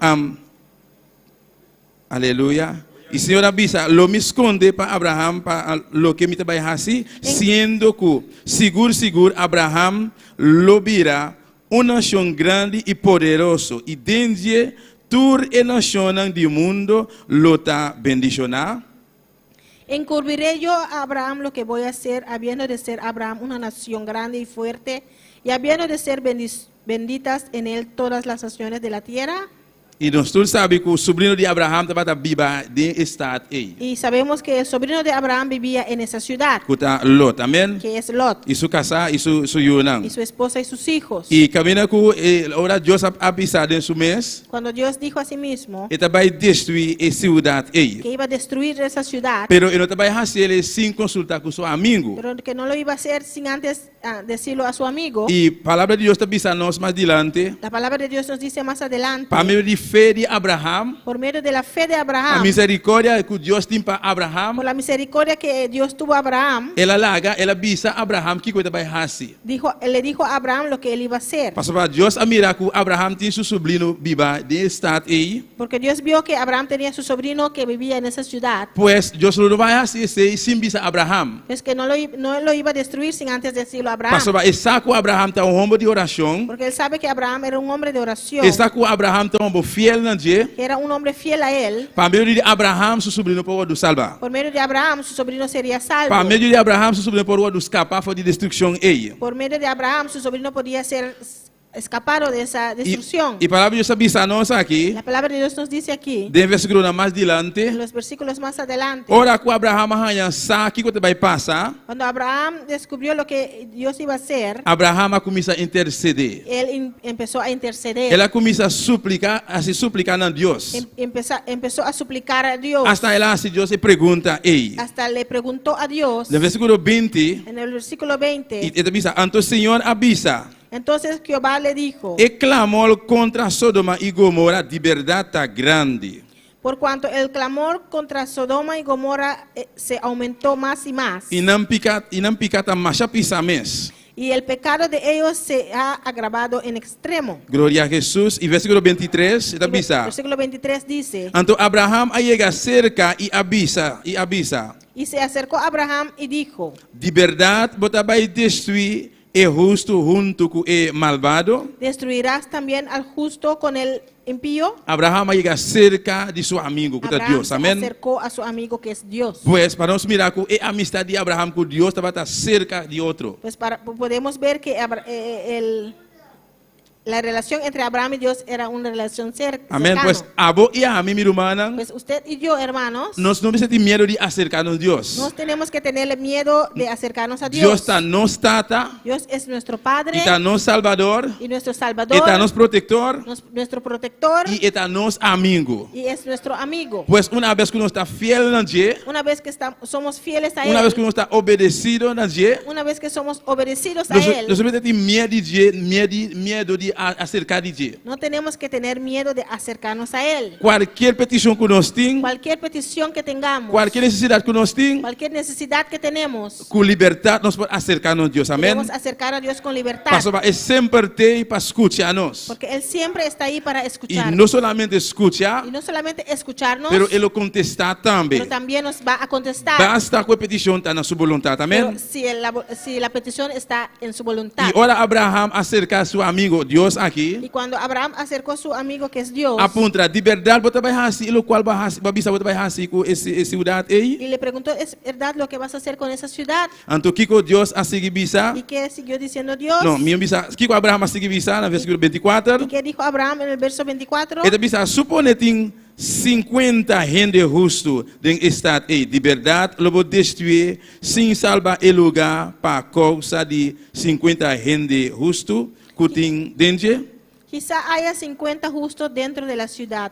aleluya. I Señor a bisa, lo mi skonde pa Abraham pa loke mi ta bai hasi, siendo ku sigur sigur Abraham lo bira un nashon grandi i poderoso i den dje tur e nashonnan di mundu lo ta bendishoná. ¿Encubriré yo a Abraham lo que voy a hacer, habiendo de ser Abraham una nación grande y fuerte, y habiendo de ser benditas en él todas las naciones de la tierra? I nos tur sabi ku e subrino di Abraham tabata biba den e stat ei. Y sabemos que el sobrino de Abraham vivía en esa ciudad, Ku ta Lot, amèn? Que es Lot, I su kasá i su, su yunan. Y su esposa y sus hijos. I kaminda ku ora Dios a bisa den su mes, Cuando Dios dijo a sí mismo e ta bai destruí e siudat ei. Que iba a destruir esa ciudad, Pero e no ta bai hasié sin konsultá ku su amigu. Pero que no lo iba a hacer sin antes decirlo a su amigo. I palabra di Dios ta bisa nos mas dilanti, La palabra de Dios nos dice más adelante, pa medio di fe di Abraham, por medio de la fe de a Abraham, miserikòrdia ku Dios tin pa Abraham, por la misericordia que Dios tuvo a Abraham, el a laga, el a bisa Abraham kiko e ta bai hasi. Le dijo a Abraham lo que él iba a hacer. Pasobra Dios a mira ku Abraham tin su subrino biba den e stat ei. Porque Dios vio que Abraham tenía su sobrino que vivía en esa ciudad. Pues Dios no bai hasi esei sin bisa Abraham. Es que no lo iba a destruir sin antes decirlo a Abraham. Pasobra e sa ku Abraham ta un hòmber di orashon. Porque él sabe que Abraham era un hombre de oración. E sa ku Abraham ta un hòmber fiel na dje. Que era un hombre fiel a él. Pa medio di Abraham su subrino por wòrdu salbá. Por medio de Abraham su sobrino sería salvo. Pa medio di Abraham su subrino por wòrdu skapa for di destrukshon ei. Por medio de Abraham su sobrino podía ser escapado de esa destrucción. I palabra di Dios ta bisa nos aki, La palabra de Dios nos dice aquí, den versíkulo mas dilanti, en los versículos más adelante, ora ku Abraham a haña sa kiko ta bai pasa, cuando Abraham descubrió lo que Dios iba a hacer, Abraham a kuminsá intersedé. Él empezó a interceder. El a kuminsá supliká, hasi súplika na Dios. Empezó a suplicar a Dios. Hasta el a hasi Dios e pregunta ei. Hasta le preguntó a Dios. Den versíkulo 20, En el versículo 20. e ta bisa, anto Señor a bisa, Entonces Jehová le dijo: e klamor kontra Sodoma i Gomora di berdat ta grandi. Por cuanto el clamor contra Sodoma y Gomorra se aumentó más y más. I nan piká ta masha pisá mes. Y el pecado de ellos se ha agravado en extremo. Gloria na Hesus. I versíkulo 23, e ta bisa. Versículo 23 dice: Anto Abraham a yega serka i a bisa, i a bisa. Y se acercó a Abraham y dijo, Di berdat bo ta bai destruí e hustu huntu ku e malbado? ¿Destruirás también al justo con el impío? Abraham a yega serka di su amigu, ku ta Abraham Dios. se Amèn. acercó a su amigo que es Dios. Pues, pa nos mira ku e amistat di Abraham ku Dios tabata serka di otro. Pues para, podemos ver que la relación entre Abraham y Dios era una relación Amèn. cercana. Pues, abo i ami, mi rumannan, Pues usted y yo, hermanos, nos no mester tin miedu di aserká nos Dios. no tenemos que tenerle miedo de acercarnos a Dios. Dios ta nos Tata, Dios es nuestro Padre i ta nos Salbador, y nuestro Salvador, i ta nos Protektor, nuestro protector i e ta nos amigu. y es nuestro amigo. Pues una bes ku nos ta fiel na dje, Una vez que somos fieles a una Él, bes ku nos ta obedesido na dje, una vez que somos obedecidos a nos, Él, nos no mester tin miedu di dje, miedu, miedu di aserká di dje. no tenemos que tener miedo de acercarnos a Él. Kualke petishon ku nos tin, Cualquier petición que tengamos, kualke nesesidat ku nos tin, cualquier necesidad que tenemos, ku libertat nos por aserká na Dios. Amèn? podemos acercar a Dios con libertad. Pasobra e semper t'ei pa skucha nos. Porque Él siempre está ahí para I escuchar. no solamente skucha, Y no solamente escucharnos, pero e lo kontestá tambe. pero también nos va a contestar. Basta ku e petishon ta na su boluntat. Pero Amèn? si la petición está en su voluntad. I ora Abraham a aserká su amigu Dios aki, Y cuando Abraham acercó a su amigo que es Dios a puntra, di berdat bo ta bai hasi, loke bo a hasi, bo a bisa bo ta bai hasi ku e siudat ei? Y le preguntó, ¿es verdad lo que vas a hacer con esa ciudad? Anto kiko Dios a sigui bisa? ¿Y qué siguió diciendo Dios? No, mihó bisa, kiko Abraham a sigui bisa na versíkulo 24? ¿Y qué dijo Abraham en el verso 24? E ta bisa, suponé tin 50 hende hustu den e stat ei, di berdat lo bo destruí sin salba e lugá pa kousa di 50 hende hustu ku tin den dje? Quizá haya 50 justos dentro de la ciudad.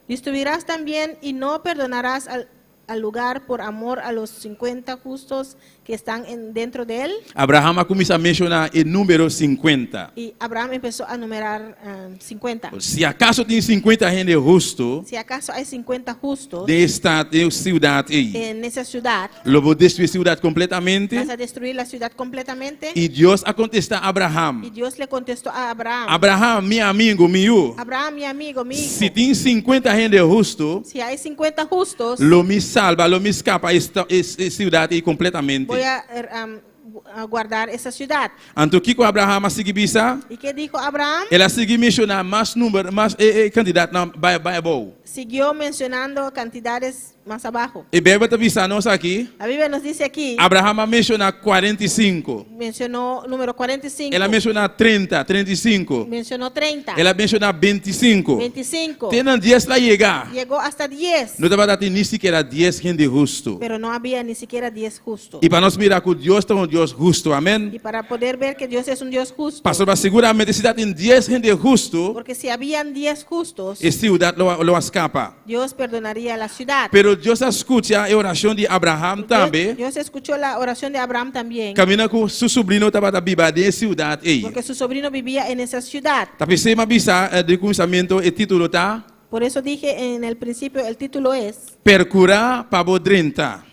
Destruirás también y no perdonarás al lugar por amor a los 50 justos que están dentro de él. Abraham a kuminsá menshoná e número 50. Y Abraham empezó a numerar 50. Si akaso tin 50 hende hustu Si acaso hay 50 justos den e stat, den e siudat ei, en esa ciudad, lo bo destruí e siudat kompletamente? vas a destruir la ciudad completamente. I Dios a kontestá Abraham. Y Dios le contestó a Abraham: Abraham, mi amigu, mi yu. Abraham, mi amigo, mi hijo, Si tin 50 hende hustu, si hay 50 justos, lo mi salba, lo mi skapa e siudat ei kompletamente. voy a guardar esa ciudad. Anto kiko Abraham a sigui bisa? ¿Y qué dijo Abraham? El a sigui menshoná mas número, mas kantidatnan bai abou. Siguió mencionando cantidades más abajo. E Beibel ta bisa nos aki, La Biblia nos dice aquí, Abraham a menshoná 45. mencionó número 45, El a menshoná 30, 35. mencionó 30, El a menshoná 25. 25, Te na 10 el a yega. llegó hasta 10, No tabatin ni sikiera 10 hende hustu. pero no había ni siquiera 10 justos. I pa nos mira ku Dios ta un Dios hustu, amèn? Y para poder ver que Dios es un Dios justo, Pasobra siguramente si tabatin 10 hende hustu, porque si habían 10 justos, e siudat lo a skapa. Dios perdonaría la ciudad. Pero Dios a skucha e orashon di Abraham tambe. Dios escuchó la oración de Abraham también, Kaminda ku su subrino tabata biba den e siudat ei. porque su sobrino vivía en esa ciudad. Ta p'esei m'a bisa di kuminsamentu e título ta Por eso dije en el principio, el título es Perkurá pa bo drenta.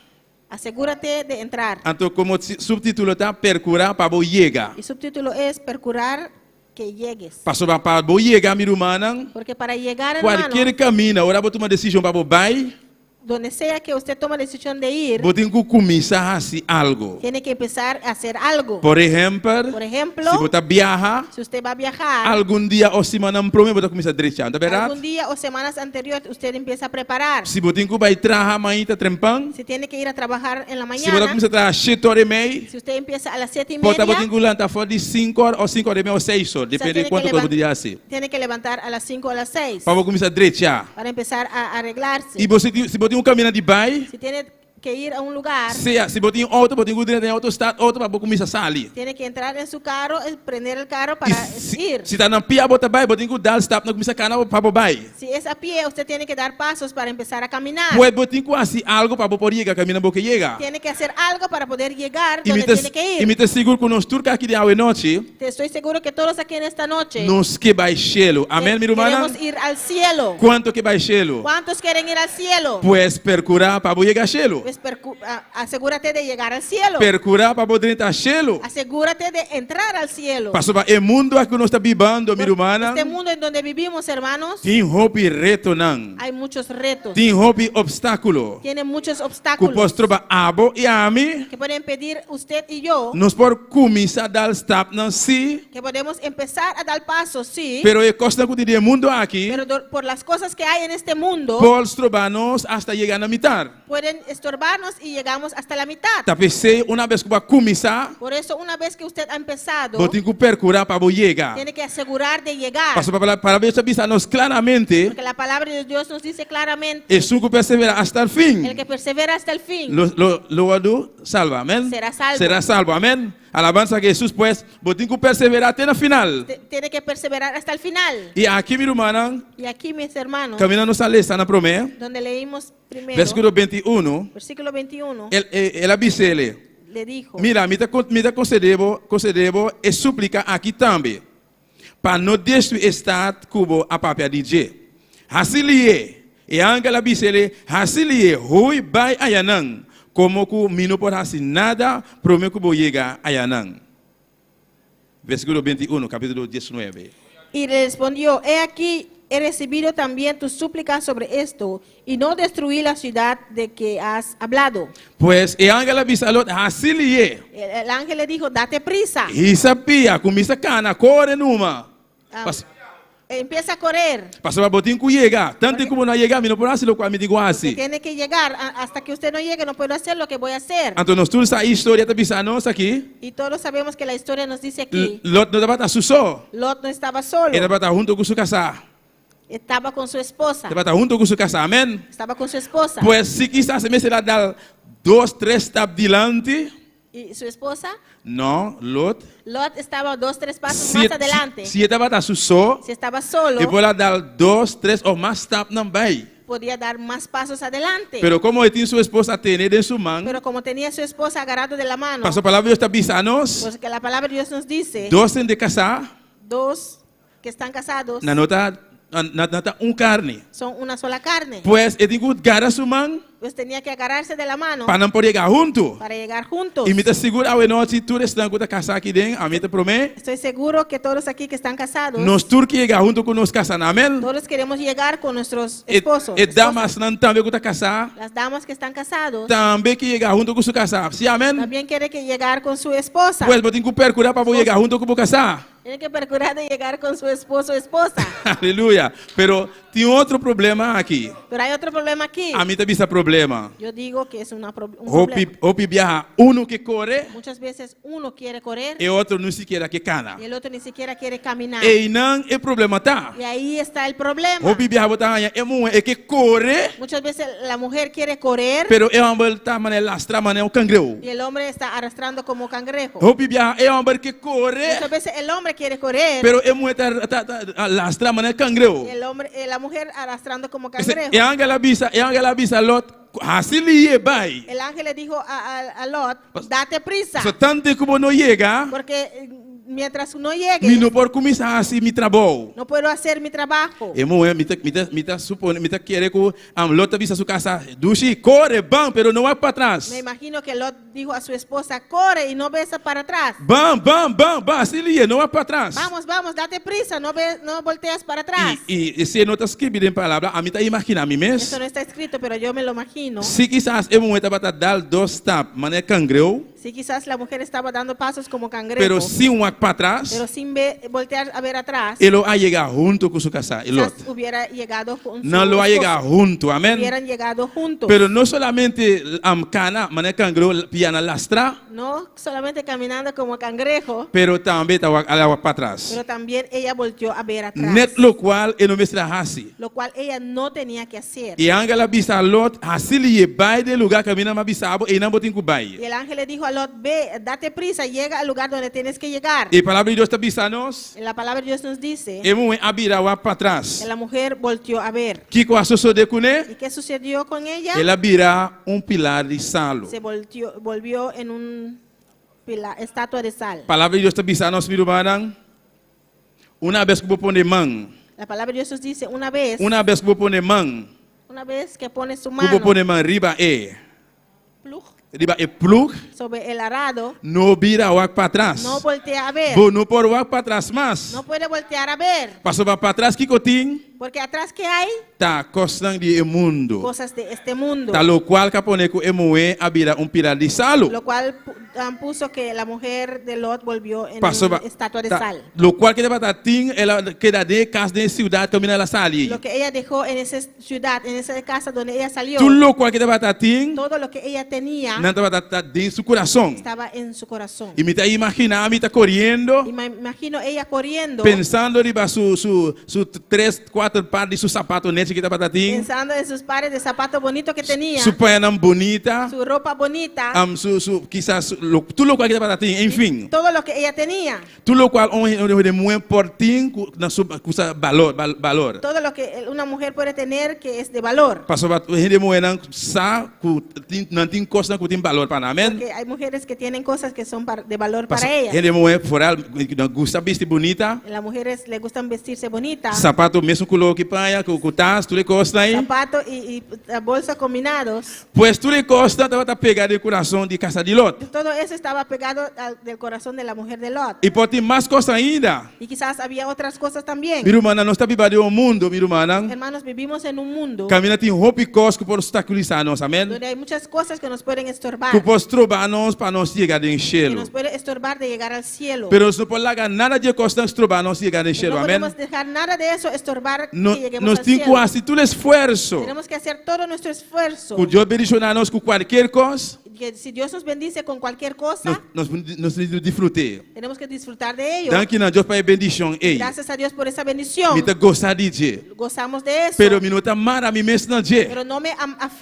Asegúrate de entrar. Anto komo suptítulo ta Perkurá pa bo yega. Y subtítulo es Percurar que llegues. Pasobra pa bo yega mi rumannan, Porque para llegar, hermano, kualke kaminda, ora bo tuma desishon pa bo bai, donde sea que usted tome la decisión de ir, bo tin ku kuminsá hasi algu. tiene que empezar a hacer algo. Por ehèmpel, Por ejemplo, si bo ta biaha, si usted va a viajar, algun dia òf siman promé bo ta kuminsá drecha, ta berdat? algún día o semanas anteriores usted empieza a preparar. Si bo tin ku bai traha mainta trempan, Si tiene que ir a trabajar en la si bo ta mañana, kuminsá traha 7 or i mei, si usted empieza a las 7 y por ta media, bo tin ku lanta for di 5 or òf 5 or i mei òf 6 or, o sea, depende tiene que kuantu ku bo tin hasi. tiene que levantar a las 5 o a las 6 Pa bo kuminsá drecha. para empezar a arreglarse. I bo si bo tin un kaminda di bai, Si tiene que ir a un lugar, sea si bo tin outo, bo tin ku drenta den outo, start outo pa bo kuminsá sali. tiene que entrar en su carro, prender el carro para I si, ir. si ta na pia bo ta bai, bo tin ku dal stap nan kuminsá kana pa bo bai. Si es a pie, usted tiene que dar pasos para empezar a caminar. Pues bo tin ku hasi algu pa bo por yega kaminda bo ke yega. Tiene que hacer algo para poder llegar I donde mi ta, tiene que i mi ir. ta sigur ku nos tur aki den awe nochi, Te estoy seguro que todos aquí en esta noche nos ke bai shelu. Amèn, mi ruman? queremos ir al cielo. Kuantu ke bai shelu? ¿Cuántos quieren ir al cielo? Pues perkurá pa bo yega shelu. Pues asegúrate de llegar al cielo. Perkurá pa bo drenta shelu. Asegúrate de entrar al cielo. Pasobra e mundu aki nos ta bibando, mi rumannan. Este mundo en donde vivimos, hermanos, Tin hopi retonan. hay muchos retos. Tin hopi opstákulo. Tiene muchos Ku obstáculos por stroba abo i ami. que pueden impedir usted y yo Nos por kuminsá dal stapnan sí. que podemos empezar a dar pasos, sí, Pero e kosnan ku tin den e mundu aki pero por las cosas que hay en este mundo por stroba nos hasta yega na mitar. pueden estorbarnos y llegamos hasta la mitad. Ta p'esei una bes ku bo a kuminsá, Por eso una vez que usted ha empezado, bo tin ku perkurá pa bo yega. tiene que asegurar de llegar. Pasobra pa Palabra di Dios ta bisa nos klaramente, Porque la palabra de Dios nos dice claramente, Esun ku perseverá hasta el fin, el que persevera hasta el fin, lo, lo, lo wòrdu salba. Amèn. Será salvo. Será salvo. Amèn. Alabansa a Hesus pues, bo tin ku perseverá te na final. tiene que perseverar hasta el final. I aki mi rumannan, Y aquí, mis hermanos, kaminda nos a lesa na promé, donde leímos primero, versíkulo 21, versículo 21, el, el a bis'é, le dijo, Mira, mi ta, mi ta konsedé bo, konsedé bo e súplika aki tambe, pa no destruí e stat ku bo a papia di dje. Hasi lié! E angel a bis'é, Hasi lié, hui bai ayanan, komo ku mi no por hasi nada promé ku bo yega ayanan. Versíkulo 21, kapítulo 19. Y le respondió, He aquí, he recibido también tu súplica sobre esto, y no destruí la ciudad de que has hablado. Pues e angel a bisa Lot, Hasi lié! El ángel le dijo, date prisa. Hisa pia, kuminsá kana, kore numa. Ah, Pas, empieza a correr. pasobra bo tin ku yega. Tantu ku bo no a yega, mi no por hasi lokual mi tin ku hasi. Tiene que llegar. Hasta que usted no llegue, no puedo hacer lo que voy a hacer. Anto nos tur sa e historia ta bisa nos aki. Y todos sabemos que la historia nos dice aquí, Lot no tabata su so. Lot no estaba solo. E tabata huntu ku su kasá. Estaba con su esposa. Tabata huntu ku su kasá. Amèn. Estaba con su esposa. Pues si kisas e mester a dal dos, tres stap dilanti. ¿Y su esposa? No, Lot. Lot estaba dos, tres pasos Si, más adelante. si, si e tabata su so, Si estaba solo, e por a dal dos, tres òf mas stapnan bai. podía dar más pasos adelante. Pero komo e tin su esposa tene den su man, Pero como tenía a su esposa agarrado de la mano, pasobra palabra di Dios ta bisa nos, porque la palabra de Dios nos dice, dos hende kasá, dos que están casados nan no ta, nan nan ta un karni. son una sola carne. Pues e tin ku gara su man Pues tenía que agarrarse de la mano pa nan por yega huntu. para llegar juntos. I mi ta sigur awe nochi tur esnan ku ta kasá aki den, ami ta promé, Estoy seguro que todos aquí que están casados, nos tur ke yega huntu ku nos kasanan. Amèn. todos queremos llegar con nuestros E, esposos. e esposas. damasnan tambe ku ta kasá, Las damas que están casados tambe ke yega huntu ku su kasá. Sí, amèn? también quieren que llegar con su esposa. Pues bo tin ku perkurá pa bo yega huntu ku bo kasá. Tienen que procurar de llegar con su esposo o esposa. Aleluya. Pero tin otro problema aki. Pero hay otro problema aquí. Ami ta bisa problema. Yo digo que es un Hopi, problema. hopi biaha uno ke kore, Muchas veces uno quiere correr e otro ni sikiera ke kana. y el otro ni siquiera quiere caminar. Einan e problema ta. Y ahí está el problema. Hopi biaha bo ta haña e muhé e ke kore, Muchas veces la mujer quiere correr pero e hòmber ta manera lastra manera un kangreu. y el hombre está arrastrando como cangrejo. Hopi biaha e hòmber ke kore, Muchas veces el hombre quiere correr pero e muhé ta, ta, ta lastra manera kangreu. y el hombre, la mujer arrastrando como Ese, cangrejo. e ángel a bisa, e ángel a bisa Lot, hasi lihe bai. El ángel le dijo a Lot, date prisa, So tantu ku bo no yega, porque mientras no llegue, mi no por kuminsá hasi mi trabou. no puedo hacer mi trabajo. E muhé, mi ta, mi ta, mi ta supone, mi ta kere ku Lot a bisa su kasá, Dushi, kore, ban, pero no wak patras. Me imagino que Lot dijo a su esposa, corre y no ves para atrás. Ban, ban, ban, ban, hasi lihe, no wak patras. Vamos, vamos, date prisa, no, ve, no volteas para atrás. I, i esei no ta skibí den palabra, ami ta imaginá mi mes. Eso no está escrito, pero yo me lo imagino. Si kisas e muhé tabata dal dos stap manera kangreu. Si quizás la mujer estaba dando pasos como cangrejo, Pero sin wak patras, pero sin voltear a ver atrás, e lo a yega hunto ku su kasá, e Lot. quizás hubiera llegado con su Nan lo a yega esposo. hunto, amèn. Hubieran llegado juntos. Pero no solamente am kana, manera kangreu, piana lastra, No solamente caminando como cangrejo, pero tambe ta wak, a wak patras. pero también ella volteó a ver atrás. Net lokual e no mester a hasi. Lo cual ella no tenía que hacer. E angel a bisa Lot, Hasi liye, bai den lugá kaminda mi a bisa bo, einan bo tin ku bai. Y el ángel le dijo a Lot, ve, date prisa, llega al lugar donde tienes que llegar. E palabra di Dios ta bisa nos, La palabra de Dios nos dice E muhé a bira wak patras. que la mujer volteó a ver. Kiko a sosodé kuné? ¿Y qué sucedió con ella? El a bira un pilar di salu. Se volteó, volvió en un estatua de sal. Palabra di Dios ta bisa nos, mi rumannan, una bes ku bo pone man, La palabra de Dios nos dice una vez, una bes ku bo pone man, una vez que pone su ku bo mano, pone man riba e. Ploeg. Riba e ploeg. Sobre el arado. No bira wak patras. No voltea a ver. Bo no por wak patras mas. No puede voltear a ver. Pasobra patras kiko tin? Porque atrás qué hay? Ta kosnan di e mundu. Cosas de este mundo. Ta lokual ka pone ku e muhé a bira un pilar di salu. Lo cual puso que la mujer de Lot volvió en Pasobra una estatua de ta sal. lokual ke tabata tin el a keda den e kas den e siudat kaminda el a sali. Lo que ella dejó en esa ciudad, en esa casa donde ella salió. Tur lokual ke tabata tin. Todo lo que ella tenía. Nan tabata ta den su kurason. Estaba en su corazón. I mi ta imaginá mi ta koriendo. Y me imagino ella corriendo. Pensando riba su su su tres kuater par di su sapato nechi ku tabata tin. Pensando en sus pares de zapato bonito que tenía. Su pañanan bunita. Su ropa bonita. Su su kisas su lo tur lokual ku tabata tin, en fin. Todo lo que ella tenía. Tur lokual un hende muhé por tin ku na su ku sa balor balor. Todo lo que una mujer puede tener que es de valor. Pasobra hende muhénan sa ku tin nan tin kosnan ku tin balor pa nan, amen. Porque hay mujeres que tienen cosas que son de valor Paso para ellas. hende muhé foral nan gusta bisti bunita. Las mujeres le gustan vestirse bonita. Sapato mesun koló ki paña ku ku tas tur e kosnan ei. Zapato y y bolsa combinados. Pues tur e kosnan tabata pega den kurason di kasa di Lot. Todo eso estaba pegado al del corazón de la mujer de Lot. I por tin mas kos ainda. Y quizás había otras cosas también. Mi rumannan, nos ta biba den un mundo, mi rumannan. Hermanos, vivimos en un mundo. Kaminda tin hopi kos ku por obstakulisá nos, amèn. Donde hay muchas cosas que nos pueden estorbar. Ku por stroba nos pa nos yega den Que shelu. nos puede estorbar de llegar al cielo. Pero nos no por laga nada di e kosnan stroba nos yega den shelu, No amèn. podemos dejar nada de eso estorbar No, que lleguemos nos al tin ku cielo. hasi tur esfuerso. Tenemos que hacer todo nuestro esfuerzo. Ku Dios bendishoná nos ku kualkier kos. Que si Dios nos bendice con cualquier cosa, Nos, nos, nos tin ku disfrut'é. tenemos que disfrutar de ello. Danki na Dios pa e bendishon ei. Gracias a Dios por esa bendición. Mi ta gosa di dje. Gozamos de eso. Pero mi no ta mara mi mes na dje. Pero no me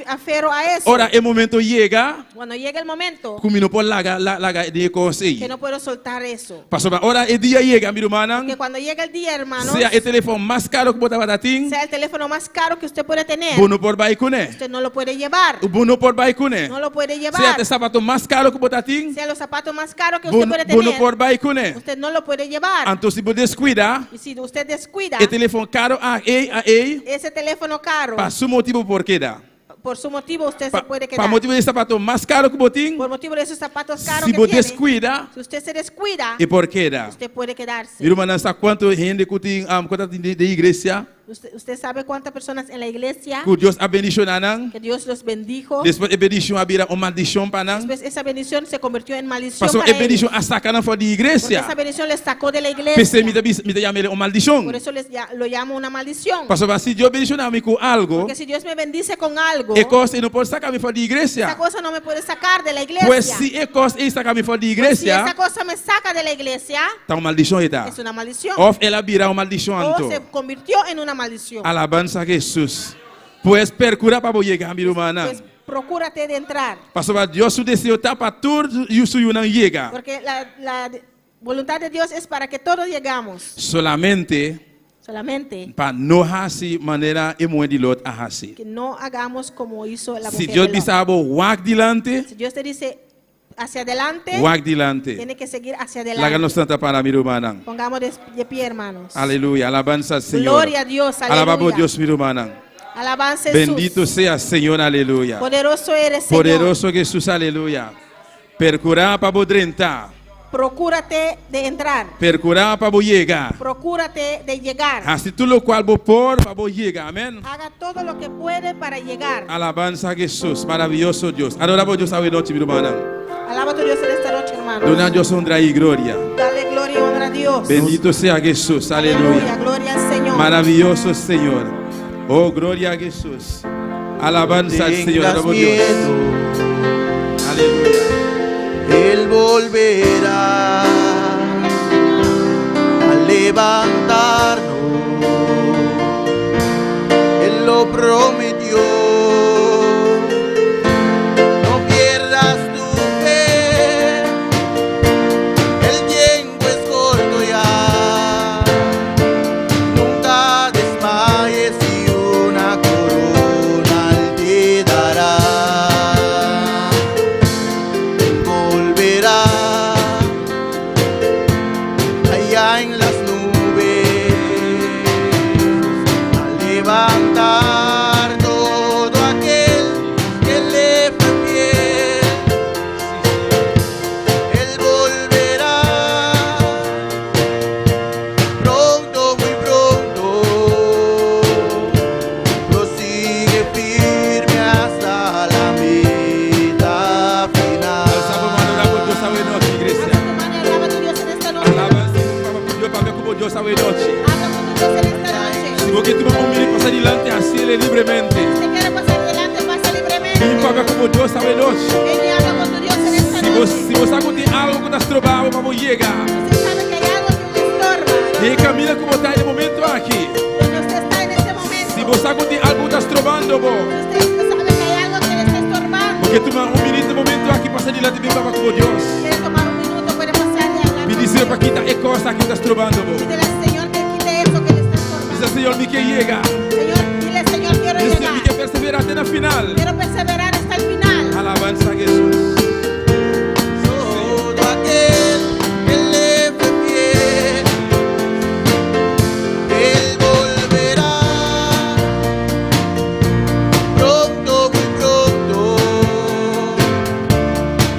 aferro a eso. Ora e momento yega. Cuando llega el momento. Ku mi no por laga laga di e kos ei. Que no puedo soltar eso. Pasobra ora e dia yega, mi rumannan. Porque cuando llega el día, hermanos. Sea e telefòn mas karo ku bo tabata tin. Sea el teléfono más caro que usted puede tener. Bo no por bai kuné. Usted no lo puede llevar. Bo no por bai kuné. No lo puede llevar. Sea e sapato mas karo ku bo ta tin. Sea los zapatos más caros que Bo usted puede bo no tener. por bai kuné. Usted no lo puede llevar. Anto si bo deskuida. Y si usted descuida. E telefòn karo a ei a ei. Ese teléfono caro. Pa su motibu bo por keda. Por su motivo usted se puede Pa quedar. motibu di e sapato mas karo ku bo tin. Por motivo de esos zapatos caros Si que bo tiene. deskuida. Si usted se descuida. E por keda. Usted puede quedarse. Mi rumannan sa kuantu hende ku tin ku ta tin den iglesia. Usted, usted sabe cuántas personas en la iglesia. Ku Dios a bendishoná nan. Que Dios los bendijo. Despues e bendishon a bira un maldishon pa nan. Después esa bendición se convirtió en maldición Pasobra para e bendishon ellos. a saka nan for di Porque iglesia. esa bendición les sacó de la iglesia. P'esei mi ta bisa, mi ta yama el un maldishon. Por eso les lo llamo una maldición. Pasobra si Dios bendishoná mi ku algo. Porque si Dios me bendice con algo. E kos ei no por saka mi for di iglesia. Esa cosa no me puede sacar de la iglesia. Pues si e kos ei saka mi for di Pues si iglesia. esa cosa me saca de la iglesia. Ta un maldishon e ta. Es una maldición. Òf el a bira un maldishon anto. O se convirtió en una maldición. Alabansa a Hesus. Pues percura pa bo yega, mi rumannan. Pues procúrate de entrar. Pasobra Dios su deseo ta pa tur su yunan yega. Porque la, la voluntad de Dios es para que todos llegamos. Solamente Solamente pa no hasi manera e muhé di Lot a hasi. que no hagamos como hizo la Si mujer Dios de Lot. bisa bo wak dilanti, Si Dios te dice hacia adelante, wak dilanti. tiene que seguir hacia Laga adelante. nos lanta para mi rumannan. Pongamos de, de pie, hermanos. Aleluya, alabansa al Señor. Gloria a Dios, Alaba bo aleluya. Dios, mi rumannan. Alabanza a Jesús. Bendito sea Señor, aleluya. Poderoso eres, Señor. Poderoso Jesús, aleluya. Percurá pa bo drenta. Procúrate de entrar. Percurá pa bo yega. Procúrate de llegar. Hasi tur lokual bo por pa bo yega. Amèn. Haga todo lo que puede para llegar. Alabansa a Jesús, maravioso Dios. Adorá bo Dios awe nochi, mi rumannan. Alaba a tu Dios en esta noche, hermano. Duna Dios honra i gloria. Dale gloria y honra a Dios. Bendito sea Jesús, aleluya. Gloria al Señor. Maravilloso Señor. Oh, gloria a Jesús. Alabanza al Señor, Tengas alaba Dios. miedo, Aleluya. Él volverá a levantarnos. Él lo prometió. No pierdas tu fe. El tiempo es corto ya. Nunca desmayes y una corona Él te dará. Él volverá allá en las nubes a levantar todo aquel que le fue fiel. Dios awe nochi. Habla con tu Dios en esta noche. Si bo ke tuma un minüt pasa dilanti, hasié libremente. Si usted quiere pasar adelante, pasa libremente. Bin papia ku bo Dios awe nochi. Ven y habla con tu Dios en esta Si bo, noche. si bo sa ku tin algu ku ta stroba bo pa bo yega. Usted sabe que hay algo que le estorba. Den e kaminda ku bo ta den e momento aki. Donde usted está en este momento. Si bo sa ku tin algu ku ta strobando bo. Si usted sabe que hay algo que le está estorbando. Bo ke tuma un minüt den e momento aki pasa dilanti bin papia ku bo Dios. Quiere tomar un minuto, puede pasar y hablar. Pidi con Señor pa Dios. kita e kos aki ku ta strobando bo. Pídele al Señor que quite eso que le está estorbando. Bisa Señor mi ke yega. Señor, dile, Señor, quiero Bisa Señor mi llegar. ke perseverá te na final. Quiero perseverar hasta el final. Alabansa Hesus. Todo aquel que le fue fiel, él volverá pronto, muy pronto.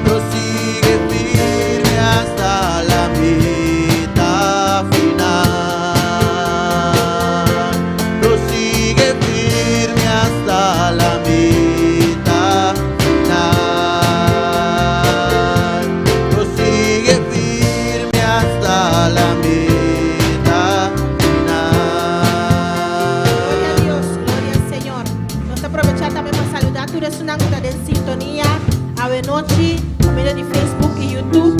Prosigue firme hasta la meta final. Prosigue firme hasta la meta final. Prosigue firme hasta la meta final. Gloria a Dios, gloria al Señor. Nos ta aprovechá tambe pa saludá tur esnan ku ta den sintonia, awe nochi, pa medio di Facebook i YouTube.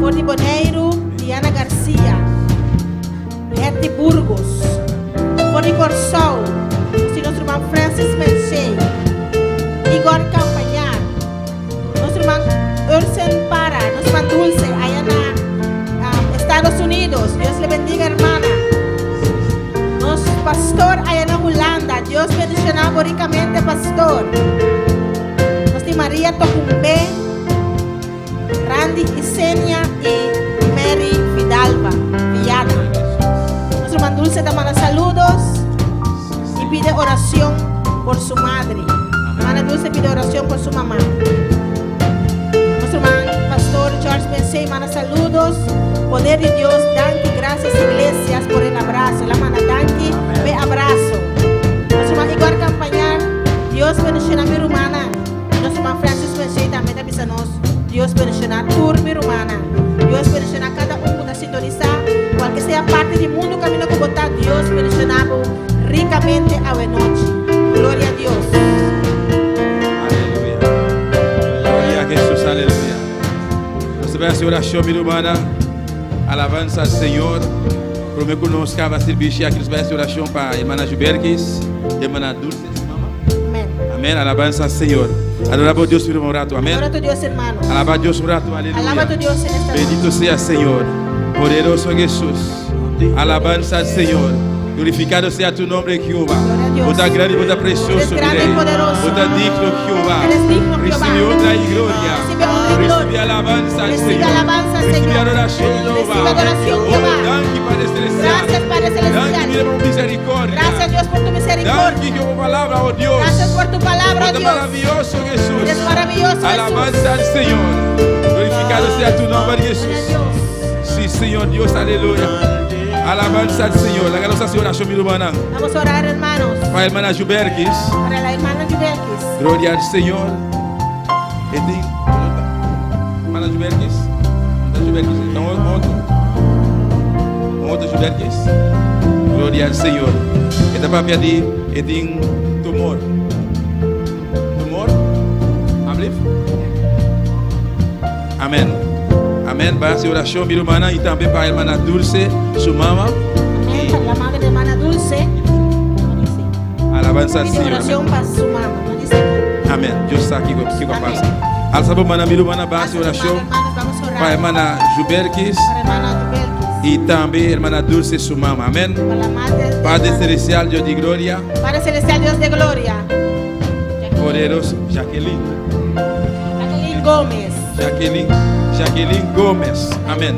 For di Boneiru, Diana Garcia. Hetty Burgos. For di Kòrsou, nos ruman Francis Menchey. Igor Campañar. Nos ruman Ursen Para, nos ruman Dulce, allá en Estados Unidos. Dios le bendiga, hermana. Nos pastor allá en Hulanda. Dios bendishoná rikamente, pastor. Nos tin Maria Tocumbe, Randy Isenia i Mary Vidalba, Viana. Nos ruman Dulce te manda saludos y pide oración por su madre. Hermana Dulce pide oración por su mamá. Nos ruman Pastor George Bensey manda saludos. Poder de Dios, danki, gracias iglesias por el abrazo. El a manda danki, p'e abraso. Nos ruman Igor Campañar, Dios bendishoná mi rumannan. Nos ruman Francis Bensey tambe ta bisa nos. Dios bendishoná tur mi rumannan. Dios bendishoná kada un ku ta sintonisá. Kualke sea parti di mundu kaminda ku bo ta, Dios bendishoná rikamente awe nochi. Gloria a Dios. Aleluya. Gloria a Jesús, aleluya. Nos ta bai hasi orashon, mi rumannan. Alabansa al Señor. Promé ku nos kaba servisio aki, nos ta bai hasi orashon pa hermana Juberkis, hermana Dulce, su mama. Amèn. Amèn. Alabansa al Señor. Adorá Dios un ratu. Amèn. Adora tu Dios, hermano. Alabá Dios un ratu. Aleluya. Alaba tu Dios en esta Bendito noche. sea Señor. Poderoso Jesús. Alabanza al Señor. Glorificado sea tu nombre, Jehová. Gloria a Dios. Bo ta grandi, bo ta presioso, Eres grande y mi Rei. poderoso. Bo ta digno, Jehová. Eres digno, Jehová. Recibe honra y gloria. Recibe honra y Recibe gloria. alabanza al Recibe Señor. alabanza al Recibe Señor. adoración, Jehová. Recibe adoración, Oh, Jehová. danki, Padre Celestial. Gracias, Padre Celestial. Danki, mira, por misericordia. Gracias, Dios, por tu misericordia. Danki, Jehová, palabra, oh Dios. Gracias por tu palabra, Vos Dios. maravilloso, Jesús. Eres maravilloso, Jesús. Alabanza al Señor. Glorificado sea tu nombre, Jesús. Gloria a Dios. Sí, Señor Dios, aleluya. Alabanza al Señor. Laga nos hasi orashon, mi rumannan. Vamos a orar, hermanos. Pa hermana Juberkis. Para la hermana Juberkis. Gloria al Señor. Este, hermana Juberkis. Hermana Juberkis. No, otro. Otro Juberkis. Gloria al Señor. E ta papia di e tin tumor. Tumor? Ablief? Amèn. Amèn. Ban hasi orashon, mi rumannan, i tambe pa hermana Dulce, su mama. Amén. Para la madre de hermana Dulce. No dice. Alabanza al Pide Señor. oración para su mamá. No dice. Amèn. Dios sa kiko kiko Amèn. pasa. Alsa bo man, mi rumannan, ban hasi Alza tu orashon mano, hermanos, vamos a orar. pa hermana Juberkis Para hermana Juberkis. i tambe hermana Dulce, su mama. Amèn. Para la madre. de Padre hermana- Celestial, Dios de gloria, Padre Celestial, Dios de gloria. poderoso Jacqueline. Jacqueline Gómez. Jacqueline, Jacqueline Gómez. Amèn.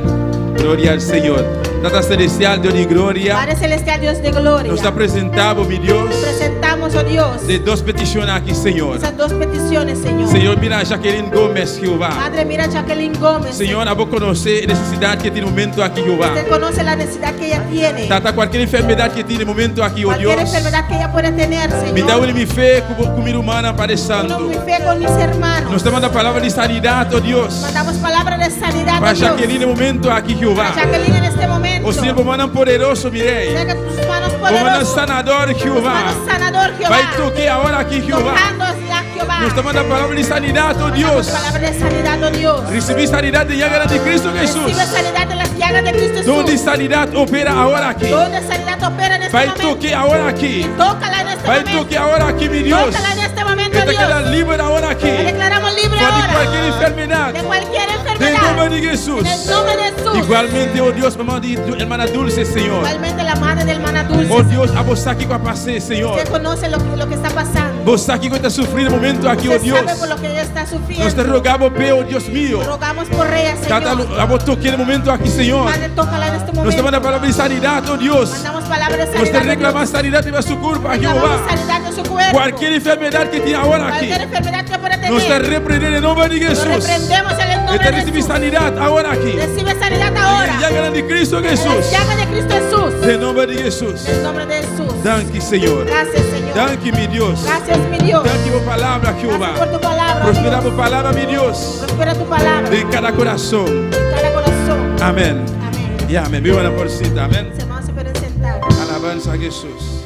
Gloria al Señor. Tata Celestial, Dios de gloria, Padre Celestial, Dios de gloria. nos ta presentando, mi Dios, Te presentamos, oh Dios, e dos petishonnan aki, Señor. esas dos peticiones, Señor. Señor, mira a Jacqueline Gómez, Jehová. Padre, mira a Jacqueline Gómez. Señor, abo konosé e nesesidat ku e tin na e momento aki, Jehová. Usted conoce la necesidad que ella tiene. Tata, kualke enfermedat ku e tin na e momento aki, oh Cualquier Dios. enfermedad que ella pueda tener, Mi ta Señor. uni mi fe ku mi rumannan, Padre Uno Santo. mi fe con mis hermanos. Nos ta mandando palabra di sanidat, oh Dios. Mandamos palabra de sanidad, Pa oh Dios. Jacqueline na e momento aki, Jehová. Para Jacqueline en este este momento. Oh Señor, bo mannan poderoso, mi Rey. Saca tus manos Bo mannan poderosas. sanador, Tus Jehová. manos sanador, Jehová. Bay tok'é awor aki, Jehová. Tocándola, Jehová. Nos ta manda palabra di sanidat, oh Mandamos Dios. Palabra de sanidad, oh Dios. Risibí sanidat di llaga di Kristu Hesus. Recibe sanidad de las llagas de Cristo Don di Jesús. sanidat opera awor aki. Don de sanidad opera en este Bay momento. tok'é awor aki. Tócala en este Bay momento. tok'é awor aki, mi Dios. Tócala en este momento, E ta keda Dios. liber awor aki. La declaramos libre For di ahora. kualke enfermedat. De cualquier Den enfermedad. nòmber di Hesus. En el nombre de Jesús. Igualmente, oh Dios, mama di hermana Dulce, Señor. Igualmente la madre de hermana Dulce. Oh Dios, abo sa kiko a pasa, Señor. Usted conoce lo que está pasando. Bo sa kiko e ta sufri na e momento aki, oh Usted Dios. sabe por lo que ella está Nos ta sufriendo. roga bo p'e, oh Dios mio. Rogamos por ella, Tata, Señor. abo tok'é na e momento aki, Señor. Padre, tócala en este Nos ta momento. manda palabra di sanidat, oh Dios. Mandamos palabra de Nos ta sanidad. oh reklamá Dios. sanidat riba su kurpa, Reclamamos Jehová. sanidad de su cuerpo. Kualke enfermedat ku tin awor aki. Cualquier enfermedad que pueda Nos ta tener. reprendé den nòmber di Lo Hesus. reprendemos en el E nombre ta de risibí Jesús. sanidat awor aki. Recibe sanidad ahora. Llaga di Kristu En Hesus. las llagas de Cristo Jesús. Den nòmber di Hesus. En el nombre de Jesús. Danki, Señor. Gracias, Señor. Danki, mi Dios. Gracias, mi Dios. Danki pa bo palabra, Jehová. Gracias por tu palabra. Prosperá Dios. bo palabra, mi Dios. Prospera tu palabra. Den kada kurason. En cada corazón. Amèn. Amén. I amèn. Biba na porsita. Amèn. Los hermanos se pueden sentar. Alabanza a Jesús.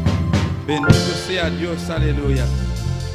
Bendito sea Dios. Aleluya.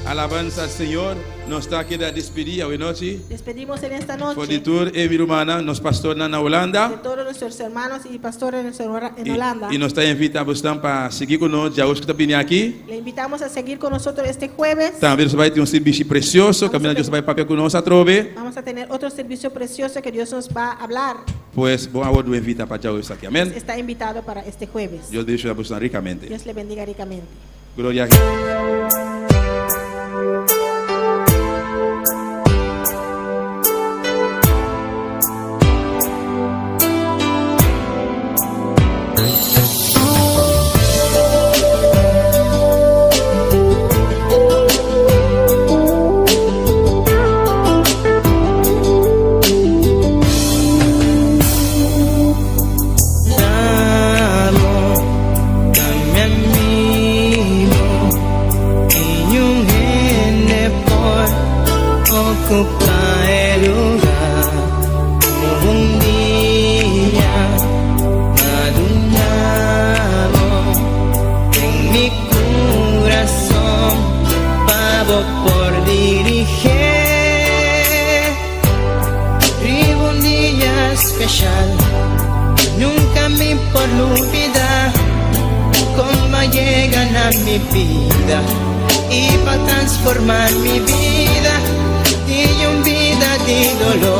Alabanza al Señor. Nos ta keda despedí awe nochi. Despedimos en esta For noche di tur e mi rumannan, nos pastornan na Hulanda. de todos nuestros hermanos y pastores en I, Holanda. i nos ta invitá boso pa sigui ku nos, djaweps ku ta bini aki. Le invitamos a seguir con nosotros este jueves. Tambe nos ta bai tin un servisio presioso, kaminda Dios ta bai papia ku nos atrobe. Vamos a tener otro servicio precioso que Dios nos va a hablar. Pues, bo a invitá pa djaweps aki. Amèn. Está invitado para este jueves. Dios bendishoná boso rikamente. Dios le bendiga ricamente. Gloria a Dios. Amo, mi amigo, y un gene por ocupar el lugar. Un día, madunado en mi corazón, pavo por dirigir. Riba un dia spesial Nunka mi por lubidá Kon b'a yega na mi bida I pa transformá mi bida Di un bida di doló.